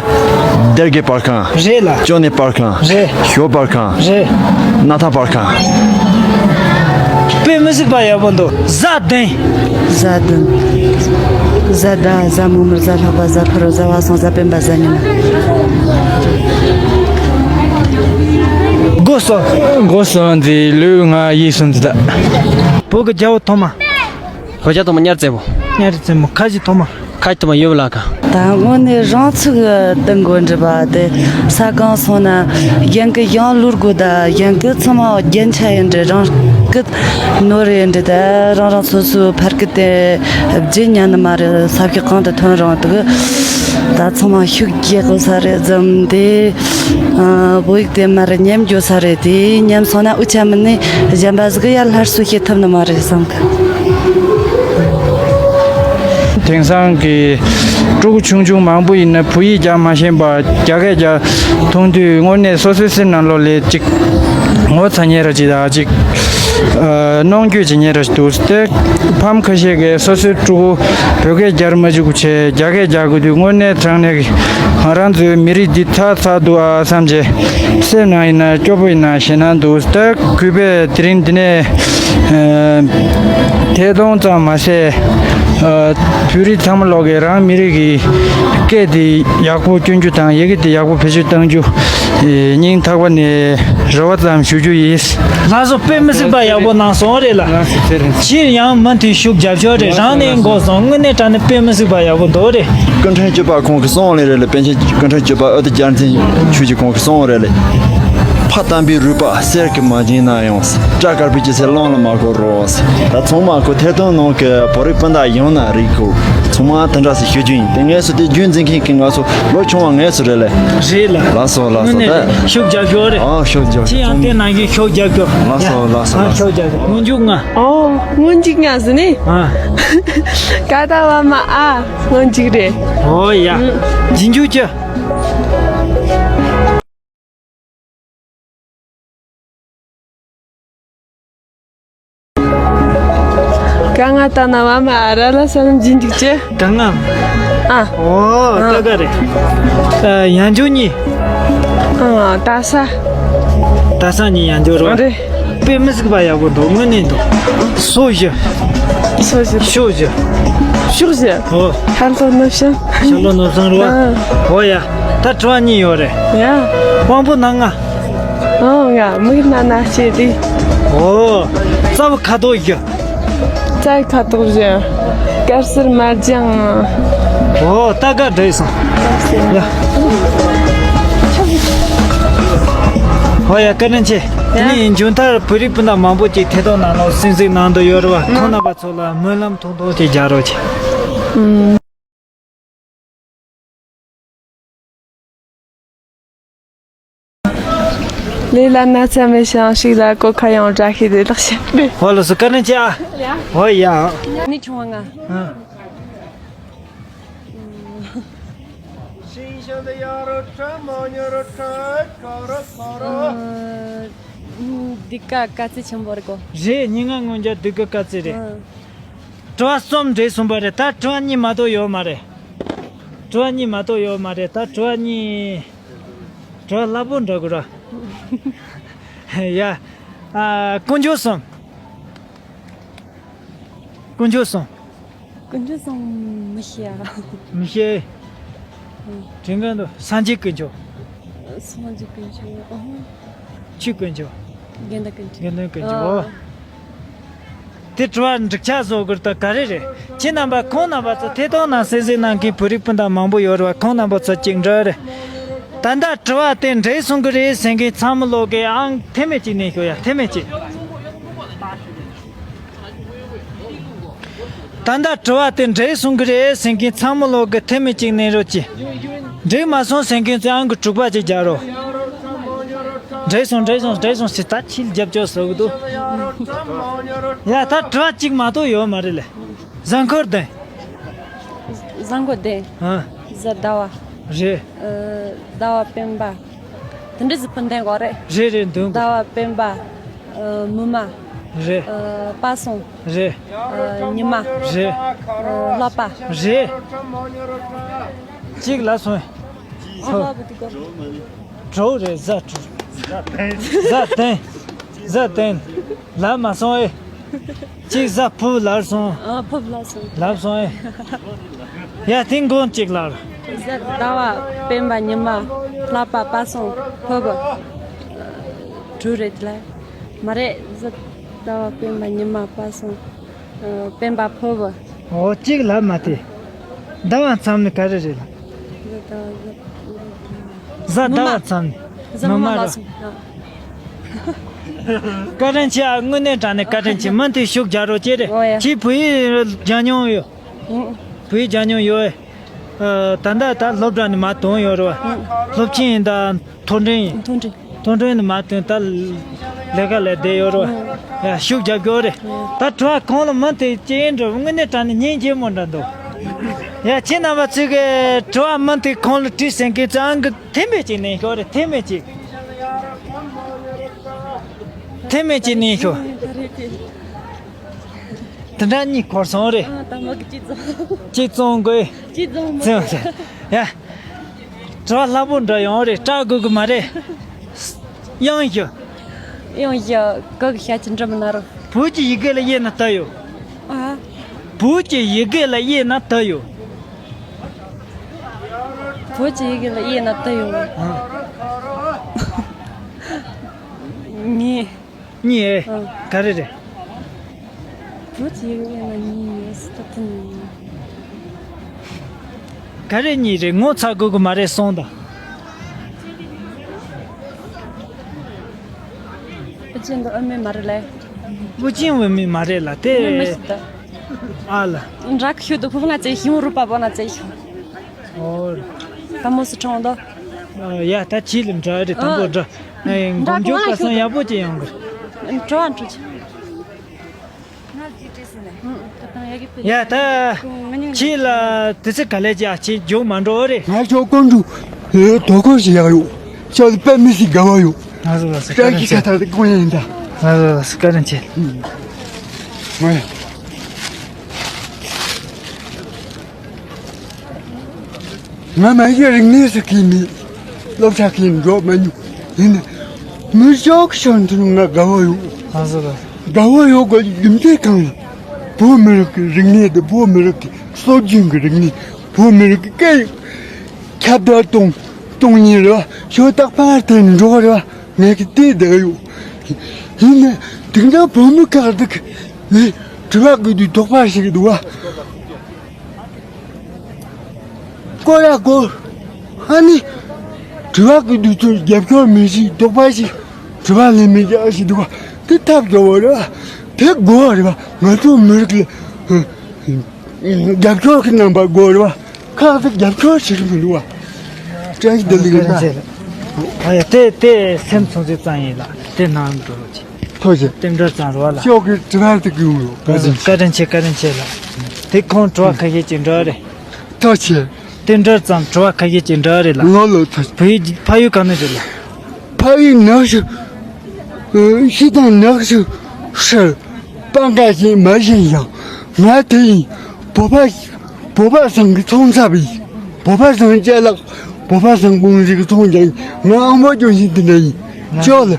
སྡེ་དགེ་པར་ཁང་། རེད་ལ། ཅོ་ནེ་པར་ཁང་། རེད། ཞོལ་པར་ཁང་། རེད། སྣར་ཐང་པར་ཁང་། དཔེ་མི་སྲིད་པ་ཡག་པོ་འདུག་གཟའ་བདུན། གཟའ་བདུན། གཟའ་ཟླ། གཟའ་མིག་དམར། གཟའ་ལྷག་པ། གཟའ་ཕུར་བུ། གཟའ་པ་སངས། གཟའ་སྤེན་པ། གཟའ་ཉི་མ། སྒོ་གསུམ། སྒོ་གསུམ་འདི་ལུས་ངག་ཡིད་གསུམ་འདི་དག་བོད་ཀྱི་རྒྱལ་པོ་ཐོག་མ། བོད་རྒྱལ་ཐོག་མ་གཉའ་ཁྲི་བཙན་པོ། གཉའ་ཁྲི་བཙན་པོ། ཁ་ཆེ་ཐོག་མ། ཁ་ཆེ་ཐོག་མ་ཡོད་པ་ལ་ཁ། ད་དངོས་གནས་རང་ཚུགས་གཏོང་དགོས་འདྲ་བ་དེ། ས་གང་སོང་ན་གཞན་གྱི་གཞུང་བླུག་དགོས། ད་གཞན་གྱི་ཚང་མ་རྒྱན་ཆ་ཡིན་འདྲ། རང་སྐད་ནོར་ཡིན་འདྲ། ད་རང་རང་སོ་སོའི་ཕ་སྐད་དེ་བརྗེད་ཉན་ནི་མ་རེད། ས་ཕྱོགས་གང་དུ་ཐོན་རུང་དུ་ད་ཚང་མ་ཤུགས་རྒྱག་དགོས་ས་རེད་བསམ་སྟེ། ཨ། བོད་ཡིག་དེ་མར་ཉམས་འགྱོ་ས་རེད། དེ་ཉམས་སོང་ན་འུ་ཅག་མིན་ནས་གཞན་པ་ཟིག་ཡར་སླར་གསོ་བྱེད་ཐུབ་ནི་མ་རེད་བསམ་གི། དེང་སང་གི་ཕྲུ་གུ་ཆུང་ཆུང་མང་པོ་ཡིན་ན་བོད་ཡིག་རྒྱག་མ་ཤེས་པ་རྒྱ་སྐད་རྒྱག་མཐོང་དུས་དངོས་གནས་སོ་སོའི་སེམས་ནང་ལོགས་ལ་ཅིག་ངོ་ཚ་ཉེ་ར་ཅིག་དང་ཅིག་ཨ་གནོང་འགྱོད་ཅིག་ཉེ་ར་ཅིག་འདུག་དེ་ཕམ་ཁ་ཤས་ཀྱིས་སོ་སོའི་ཕྲུ་གུ་བོད་སྐད་རྒྱག་མ་བཅུག་བྱས་རྒྱ་སྐད་རྒྱག་དགོས་དུས་དངོས་གནས་དྲང་གནས་ཀྱི་ང་རང་ཚོའི་མི་རིགས་འདི་ཚར་ཚར་འདུག་ཨ་བསམ་བྱས་སེམས་ནང་ཡིན་ན་སྐྱོ་པོ་ཡིན་ན་ཞེད་སྣང་འདུག་ད་གུས་པས་དེ་རིང་འདི་ནས་ཨ་ཐད་གཏོང་ཙམ་མ་ཟད། ཨ་བོད་རིགས་ཚང་མ་ལོག་གིས་རང་མི་རིགས་ཀྱི་སྐད་དེ་ཡག་པོ་སྐྱོན་རྒྱུ་དང་ཡི་གེ་དེ་ཡག་པོ་བེད་སྤྱོད་གཏང་རྒྱུ་ཨེ་སྙིང་ཐག་པ་ནས་རེ་བ་ཙམ་ཞུ་རྒྱུ་ཡིན། ལགས་སོ། དཔེ་མི་སྲིད་པ་ཡག་པོ་གནང་སོང་རེད་ལ། ལགས་སོ་ཚེ་རིང་། ཕྱིར་ཡང་མུ་མཐུད་ཤུགས་རྒྱབ་ཤོག་རེད། རང་ནས་འགོ་བཟུང་། དངོས་གནས་དྲང་གནས་དཔེ་མི་སྲིད་པ་ཡག་པོ་འདུག་རེད། སྐུ་ཕྲེང་བཅུ་པ་ཁོང་གིས་གསུངས་ལེ་རེད་ལ། པཎ་ཆེན་སྐུ་ཕྲེང་བཅུ་པ་ཨོ་ཏི་རྒྱལ་མཚན་ཆོས་ཀྱི་ཁོང་གིས་གསུངས་རེད་ལ། ཕ་དམ་པའི་རུས་པ་གསེར་གྱིས་མ་བརྒྱན་ན་ཡང་། སྐྲ་དཀར་པོའི་སྐྱེ་ཚེ་གླང་ལ་མ་གོ་རོགས། ད་ཚང་མ་ཁོ་ཐད་གཏོང་ནང་གི་བོད་རིགས་སྤུན་ཟླ་ཡོང་ན་རིག་གོ། ཚང་མ་དེ་འདྲ་ཟེར་ཞུ་རྒྱུ་ཡིན། དེ་ངས་སུ་དེ་རྒྱུན་འཛིན་མཁན་གྱི་ང་ཚོ་ལོ་ཆུང་བ་ངས་སུ་རེད་ལ། རེད་ལ། ལགས་སོ་ལགས་སོ། དངོས་གནས་ད་ཤུགས་རྒྱབ་ཤོག་རེད། ཨ་ཤུགས་རྒྱབ་ཤོག་ཁྱེད་ཡང་དེ་ནང་བཞིན་ཤུགས་རྒྱབ་ཤོག་ལགས་སོ་ལགས་སོ་ཨ་ལགས་སོ། ཤུགས་རྒྱབ་ཤོག་སྔོན་འཇུག་ང་། ཨོ། སྔོན་འཇུག་ང་ཟེར་ནི། ཨ། ཀ་ཏ་བ་མ་ཨ། སྔོན་འཇུག་རེད། ཨོ་ཡ། རྗེས་འཇུག་ཅི། ག་ང་ད་ན་བ་མ་ཨ་ར་ལ་ས་ལམ་རྗེས་འཇུག་ཅི། ག་ང་། ཨ། ཨོ། ཨ། ད་ག་རེད། ཨ། ཡང་འཇུག་གཉིས། ཨ། ད་ས། ད་ས་གཉིས་ཡང་འཇུག་རོ། རེད། དཔེ་མི་སྲིད་པ་ཡག་པོ་འདུག་དངོས་གནས་འདུག་སོ་བཞི། སོ་བཞི། ཤོག་བཞི། ཤོག་བཞི། ཨོ། ཤར་ལྷོ་ནུབ་བྱང་། ཤར་ལྷོ་ནུབ་བྱང་རེད་བ། ཨ། ཨོ་ཡ། ད་དྲི་བ་གཉིས་ཡོད་རེད། ཡ། དབང་པོ་སྣ་ལྔ། ཨོ་ཡ། མིག་སྣ་སྣ་ལྕེ་ལུས། ཨོ། རྩ་བ་ཁ་དོག་བཞི། རྩ་བའི་ཁ་དོག་བཞི། དཀར་སེར་དམར་ལྗང་། ཨོ་ད་ག་འགྲིག་སོང་། ཡ། ཨོ་ཡ། བཀའ་དྲིན་ཆེ། དེ་ནས་མཇུག་མཐར་བོད་རིགས་སྤུན་ཟླ་མང་པོ་ཅིག་ཐད་གཏོང་ནང་ལ་གསན་གཟིགས་གནང་འདོད་ཡོད་རེད་བ། ཁོང་རྣམ་པ་ཚོ་ལ་སྨོན་ལམ་ཐུང་ཐུང་ཅིག་རྒྱག་རོགས་གྱིས། ལས་ལ་ན་ཚ་མེད་ཞིང་ཕྱུགས་ལ་གོད་ཁ་ཡང་བཀྲ་ཤིས་བདེ་ལེགས་ཞུ། ཧོ་ལགས་སོ། བཀའ་དྲིན་ཆེ་ཨ། ཡ། ཧོ་ཡ། ནི་ཆུང་བ་ང་། ཨ། ཤིང་ཤིང་དུ་ཡ་རུ་ཁྲ་མོ་ཉུ་རུ་ཁྲ་ཁོ་རུ་ཁོ་རུ། ཨ། འདི་ཀ་དཀའ་ཚེགས་ཆེན་པོ་རེད་གོ། རེད། སྙན་ངག་སྔོན་འཇུག་འདི་ཀ་དཀའ་ཚེགས་རེད། ཨ། དྲི་བ་གསུམ་འགྲིག་སོང་པ་རེད། ད་དྲི་བ་གཉིས་མ་གཏོགས་ཡོད་མ་རེད། དྲི་བ་གཉིས་མ་གཏོགས་ཡོད་མ་རེད། ད་དྲི་བ་གཉིས། དྲི་བ་སླ་པོ་འདྲ་གོ་ར། ཡ། ཨ། དཀོན་མཆོག་གསུམ། དཀོན་མཆོག་གསུམ། དཀོན་མཆོག་གསུམ་མི་ཤེས་ཨ། མི་ཤེས། ཨ། དྲན་གི་འདུག་སངས་རྒྱས་དཀོན་མཆོག་སངས་རྒྱས་དཀོན་མཆོག་ཨ། ཆོས་དཀོན་མཆོག་དགེ་འདུན་དཀོན་མཆོག་དགེ་འདུན་དཀོན་མཆོག་ཨ། དེ་དྲི་བ་འགྲིག་ཆགས་བཟོ་དགོས་ད་ག་རེ་རེད། ཁྱེད་རྣམ་པ་ཁོང་རྣམ་པ་ཚོ་ཐད་གཏོང་ནང་གསན་གཟིགས་གནང་མཁན་བོད་རིགས་སྤུན་ཟླ་མང་པོ་ཡོད་རེད་བ། ཁོང་རྣམ་པ་ཚོ་གཅིག་འདྲ་རེད། ད་ལྟ་དྲི་བ་དེ་འགྲིག་སོང་གི་རེད་ཟེར་མཁན་ཚང་མ་ལོག་གི་ཨང་ཐེ་མེད་གཅིག་ནས་ཤོག་ཡ། ཐེ་མེད་གཅིག་ད་ལྟ་དྲི་བ་དེ་འགྲིག་སོང་གི་རེད་ཟེར་མཁན་ཚང་མ་ལོག་གི་ཐེ་མེད་གཅིག་ནས་རོགས་གྱིས། འགྲིག་མ་སོང་ཟེར་མཁན་ཚོས་ཨང་གི་དྲུག་པ་གཅིག་རྒྱག་རོགས། འགྲིག་སོང་འགྲིག་སོང་འགྲིག་སོང་ཟེར་ད་ཕྱིར་རྒྱབ་སྐྱོར་བཟོ་གི་འདུག་ཡ་ད་དྲི་བ་གཅིག་མ་གཏོགས་ཡོད་མ་རེད་ལེ། གཟའ་འཁོར་ལྡན། གཟའ་འཁོར་ལྡན། ཨ། གཟའ་ཟླ་བ། རེད། ཨ། ཟླ་བ་སྤེན་པ། དེ་འདྲ་ཟིག་སྤུན་ལྡན་གོ་རེད། རེད་རེད་འདུག་ཟླ་བ་སྤེན་པ། ཨ། མུ་མ། རེད། ཨ། པ་སངས། རེད། ཨ། ཉི་མ། རེད། ཨ། ལྷག་པ། རེད། གཅིག་ལ་སོང་། ཨ་ལྷག་པ་དེ་གོ། དྲུག་རེད། གཟའ་དྲུག་གཟའ་བསྟན། གཟའ་བསྟན། ལབ་མ་སོང་ཨེ། གཅིག་གཟའ་ཕུར་བུ་ལབ་སོང་། ཨ། ཕུར་བུ་ལབ་སོང་། ལབ་སོང་ཨེ། ཡ་དེ་མགོ་གཅིག་ལབ། གཟའ་ཟླ་བ་སྤེན་པ་ཉི་མ་ལྷག་པ་པ་སངས་ཕུར་བུ། དྲུག་རེད་ལ། མ་རེད། གཟའ་ཟླ་བ་སྤེན་པ་ཉི་མ་པ་སངས། ཨ། སྤེན་པ་ཕུར་བུ། ཨོ་གཅིག་ལབ་མ་དེ། ཟླ་བ་མཚམས་ནི་ག་རེ་རེད་ལ། གཟའ་ཟླ་བ་མཚམས་ནི། གཟའ་མུ་མ་ར། ལ་སོང་། བཀའ་དྲིན་ཆེ་ཨ། དངོས་གནས་དྲང་གནས་བཀའ་དྲིན་ཆེ། མུ་མཐུད་ཤུགས་རྒྱག་རོགས་བྱེད་རེ། ཨོ་ཡ། ཁྱེད་བོད་ཡིག་སྦྱང་མྱོང་ཡོད། ཨུ། བོད་ཡིག་སྦྱང་མྱོང་ཡོད། ཨ། ད་ལྟ་ད་སློབ་གྲྭ་ནས་མར་ཐོན་ཡོད་རེད་བ། ཨུ། སློབ་ཆེན་ཡིན་ད་མཐོ་འབྲིང་ཡིན། མཐོ་འབྲིང་། མཐོ་འབྲིང་ནས་མར་ཐོན་ད་ལས་ཀ་ལས་བསྡད་ཡོད་རེད་བ། ཨུ། ཡ་ཤུགས་རྒྱབ་སྐྱོར་རེ། ཨུ། ད་དྲི་བ་གང་ལ་མུ་མཐུད་བྱེད་ཡིན་འགྲོ། དངོས་གནས་དྲང་གནས་སྙིང་རྗེ་མོ་འདྲ་འདུག་ཡ། ཁྱེད་རྣམ་པ་ཚོས་གི་དྲི་བ་མུ་མཐུད་ཁོང་ལ་དྲིས་ཟིན་གི་ཚང་གི་ཐེ་མེད་ཅིག་ནས་ཤོག་རེ། ཐེ་མེད་ཅིག་ཐེ་མེད་ཅིག་ནས་ཤོག་དེ་འདྲ་གཉིས་འཁོར་སོང་རེད། ཨ། ད་མ་གི་གཅིག་བཙོང་། གཅིག་བཙོང་དགོས། གཅིག་བཙོང་མ། བཙོང་། ཡ། དྲི་བ་སླ་པོ་འདྲ་ཡོང་རེད། སྐྲག་དགོས་གི་མ་རེད། ཡང་ཞུ། ཡང་ཞུ། ག་གི་ཤ་ཅི་འདྲ་མི་ན་རོ། བོད་ཀྱི་ཡི་གེ་ལ་དབྱེ་ན་ད་ཡོད། ཨ། བོད་ཀྱི་ཡི་གེ་ལ་དབྱེ་ན་ད་ཡོད། བོད་ཀྱི་ཡི་གེ་ལ་དབྱེ་ན་ད་ཡོད། ཨ། ངས། གཉིས། ཨ། ག་རེ་རེད། བོད་ཀྱི་ཡི་གེ་ལ་གཉིས་ཡོད་སྲིད་ད་དེ་ནི། ག་རེ་གཉིས་རེད། ངོ་ཚ་དགོས་གི་མ་རེད། སོང་དང་། ཨ་ཅེ་འདི་ཨ་མེ་མ་རེད་ལེ། ཨུ་ཅིན་བུ་མི་མ་རེད་ལ་དེ། མི་མི་ཤི་ད། ཨ་ལ། འདྲ་གི་ཤོད་དུ་ཕུ་ཕུ་ན་ཙེ་ཤི་མོ་རུ་པ་པོ་ན་ཙེ་ཤི། ཨོ། ད་མོ་སི་ཁྲོང་དོ། ཡ་ད་ཅི་ལ་འདྲ་རེད། དང་པོ་འདྲ། ཨེ། འདྲ་མགོ་མཇུག་ག་སང་ཡག་པོ་ཅིག་ཡོང་གི། འགྲོ་འགྲོ་ཅི། ཡ་ད། ཁྱེད་ལ་དུས་ཚོད་ག་ལེ་ཅི་ཨ་ཅེ་མཇུག་མ་འགྲོ་རེད། ང་ཚོ་ཀོང་ཀྲུག་དོ་ཁོ་ཞིག་ཡག་ཡོད། ཅོ་དཔེ་མི་ཞིག་དགའ་བ་ཡོད། ང་ཚོ་ལ་སི་ཀ་རན་ཆེ། ཁ་ཐག་ཏུ་ཀོང་ཡིན་ད། ང་ཚོ་ལ་སི་ཀ་རན་ཆེ། ང་ང་མ་གཞི་རིག་གནས་སུ་གི་མི་སློབ་གྲྭ་གི་འགྲོ་མ་མྱོང་། ཡིན་ན་མི་ཞོག་ཤོན་དུ་ང་དགའ་བོ་ཡོད། ལགས་སོ་ལགས། དགའ་བོ་ཡོད་དགོས་རྒྱུ་མཚན་གང་ཡིན། བོད་མི་རིགས་ཀྱི་རིག་གནས་དེ། བོད་མི་རིགས་ཀྱི་སྲོལ་རྒྱུན་གྱི་རིག་གནས། བོད་མི་རིགས་ཀྱི་སྐད་ཡིག་ཁྱབ་བརྡལ་གཏོང་གཏོང་ཉིན་རེད་བ། ཞོ་སྟག་པར་དེ་འགྲོ་རེད་བ། ངས་ཀྱི་དེ་བསྡད་ཡོད། ཡིན་ན་དེང་སང་བོད་མི་ཁག་དེ་གི་ལས་དྲི་བ་དགོས་དུས་དོགས་པ་ཞིག་འདུག་བ། སྐོར་ར་སྐོར། ཨ་ནི། དྲི་བ་གི་དུས་ཚོད་རྒྱབ་སྐྱོར་མི་ཞིག་དོགས་པ་ཞིག་དྲི་བ་ལེན་མི་རྒྱག་ཞིག་འདུག་ག་དེ་ཐབས་སྐྱོ་བོ་རེད་བ། དེ་དགོས་རེད་བ། ང་ཚོ་མི་རིགས་ལ་རྒྱབ་སྐྱོར་གྱི་རྣམ་པ་དགོས་རེད་བ། ཁག་ཏུ་རྒྱབ་སྐྱོར་བྱེད་ཀྱི་མི་འདུག་བ། བཀྲ་ཤིས་བདེ་ལེགས་ལགས། ཨ་ཡ། དེ་དེ་སེམས་ཚོང་ཚོད་ཙང་ཡིན་ལ། དེ་ནང་འགྲོ་རོགས་གྱིས། ཐུགས་རྗེ་ཆེ། རྟེན་འབྲེལ་ཙམ་རོགས་ལ། ཤོག་གི་དྲི་བ་དེ་གི་ཡོང་ཡོད། བཀའ་དྲིན་ཆེ། བཀའ་དྲིན་ཆེ་ལ། དེ་ཁོང་དྲི་བ་ཁ་ཤས་ཅིག་འདྲ་རེད། ཐུགས་རྗེ་ཆེ། རྟེན་འབྲེལ་ཙམ་དྲི་བ་ཁ་ཤས་ཅིག་འདྲ་རེད་ལ། ལོ་ལོ་ཐུགས་རྗེ་ཆེ། བོད་ཡིག་ཕ་ཡུལ་ག་ནས་རེད་ལ། ཕ་ཡུལ་ནག་ཆུ། ཤི་དང་ནག་ཆུ་ཧྲིལ། སྤང་ཁ་ཞིག་མ་བཞིན་ཡང་ང་དེ་ཡིན། བོད་པ། བོད་པ་ཚང་གི་ཚོང་ཚབ་ཡིན། བོད་པ་ཚང་ཅ་ལག་བོད་པ་ཚང་ཀུང་སི་གི་ཚོང་རྒྱག་ཡིན། ང་ཨང་པོ་ཅུང་ཞིག་འདི་འདྲ་ཡིན། ལགས། ཅོག་ལ།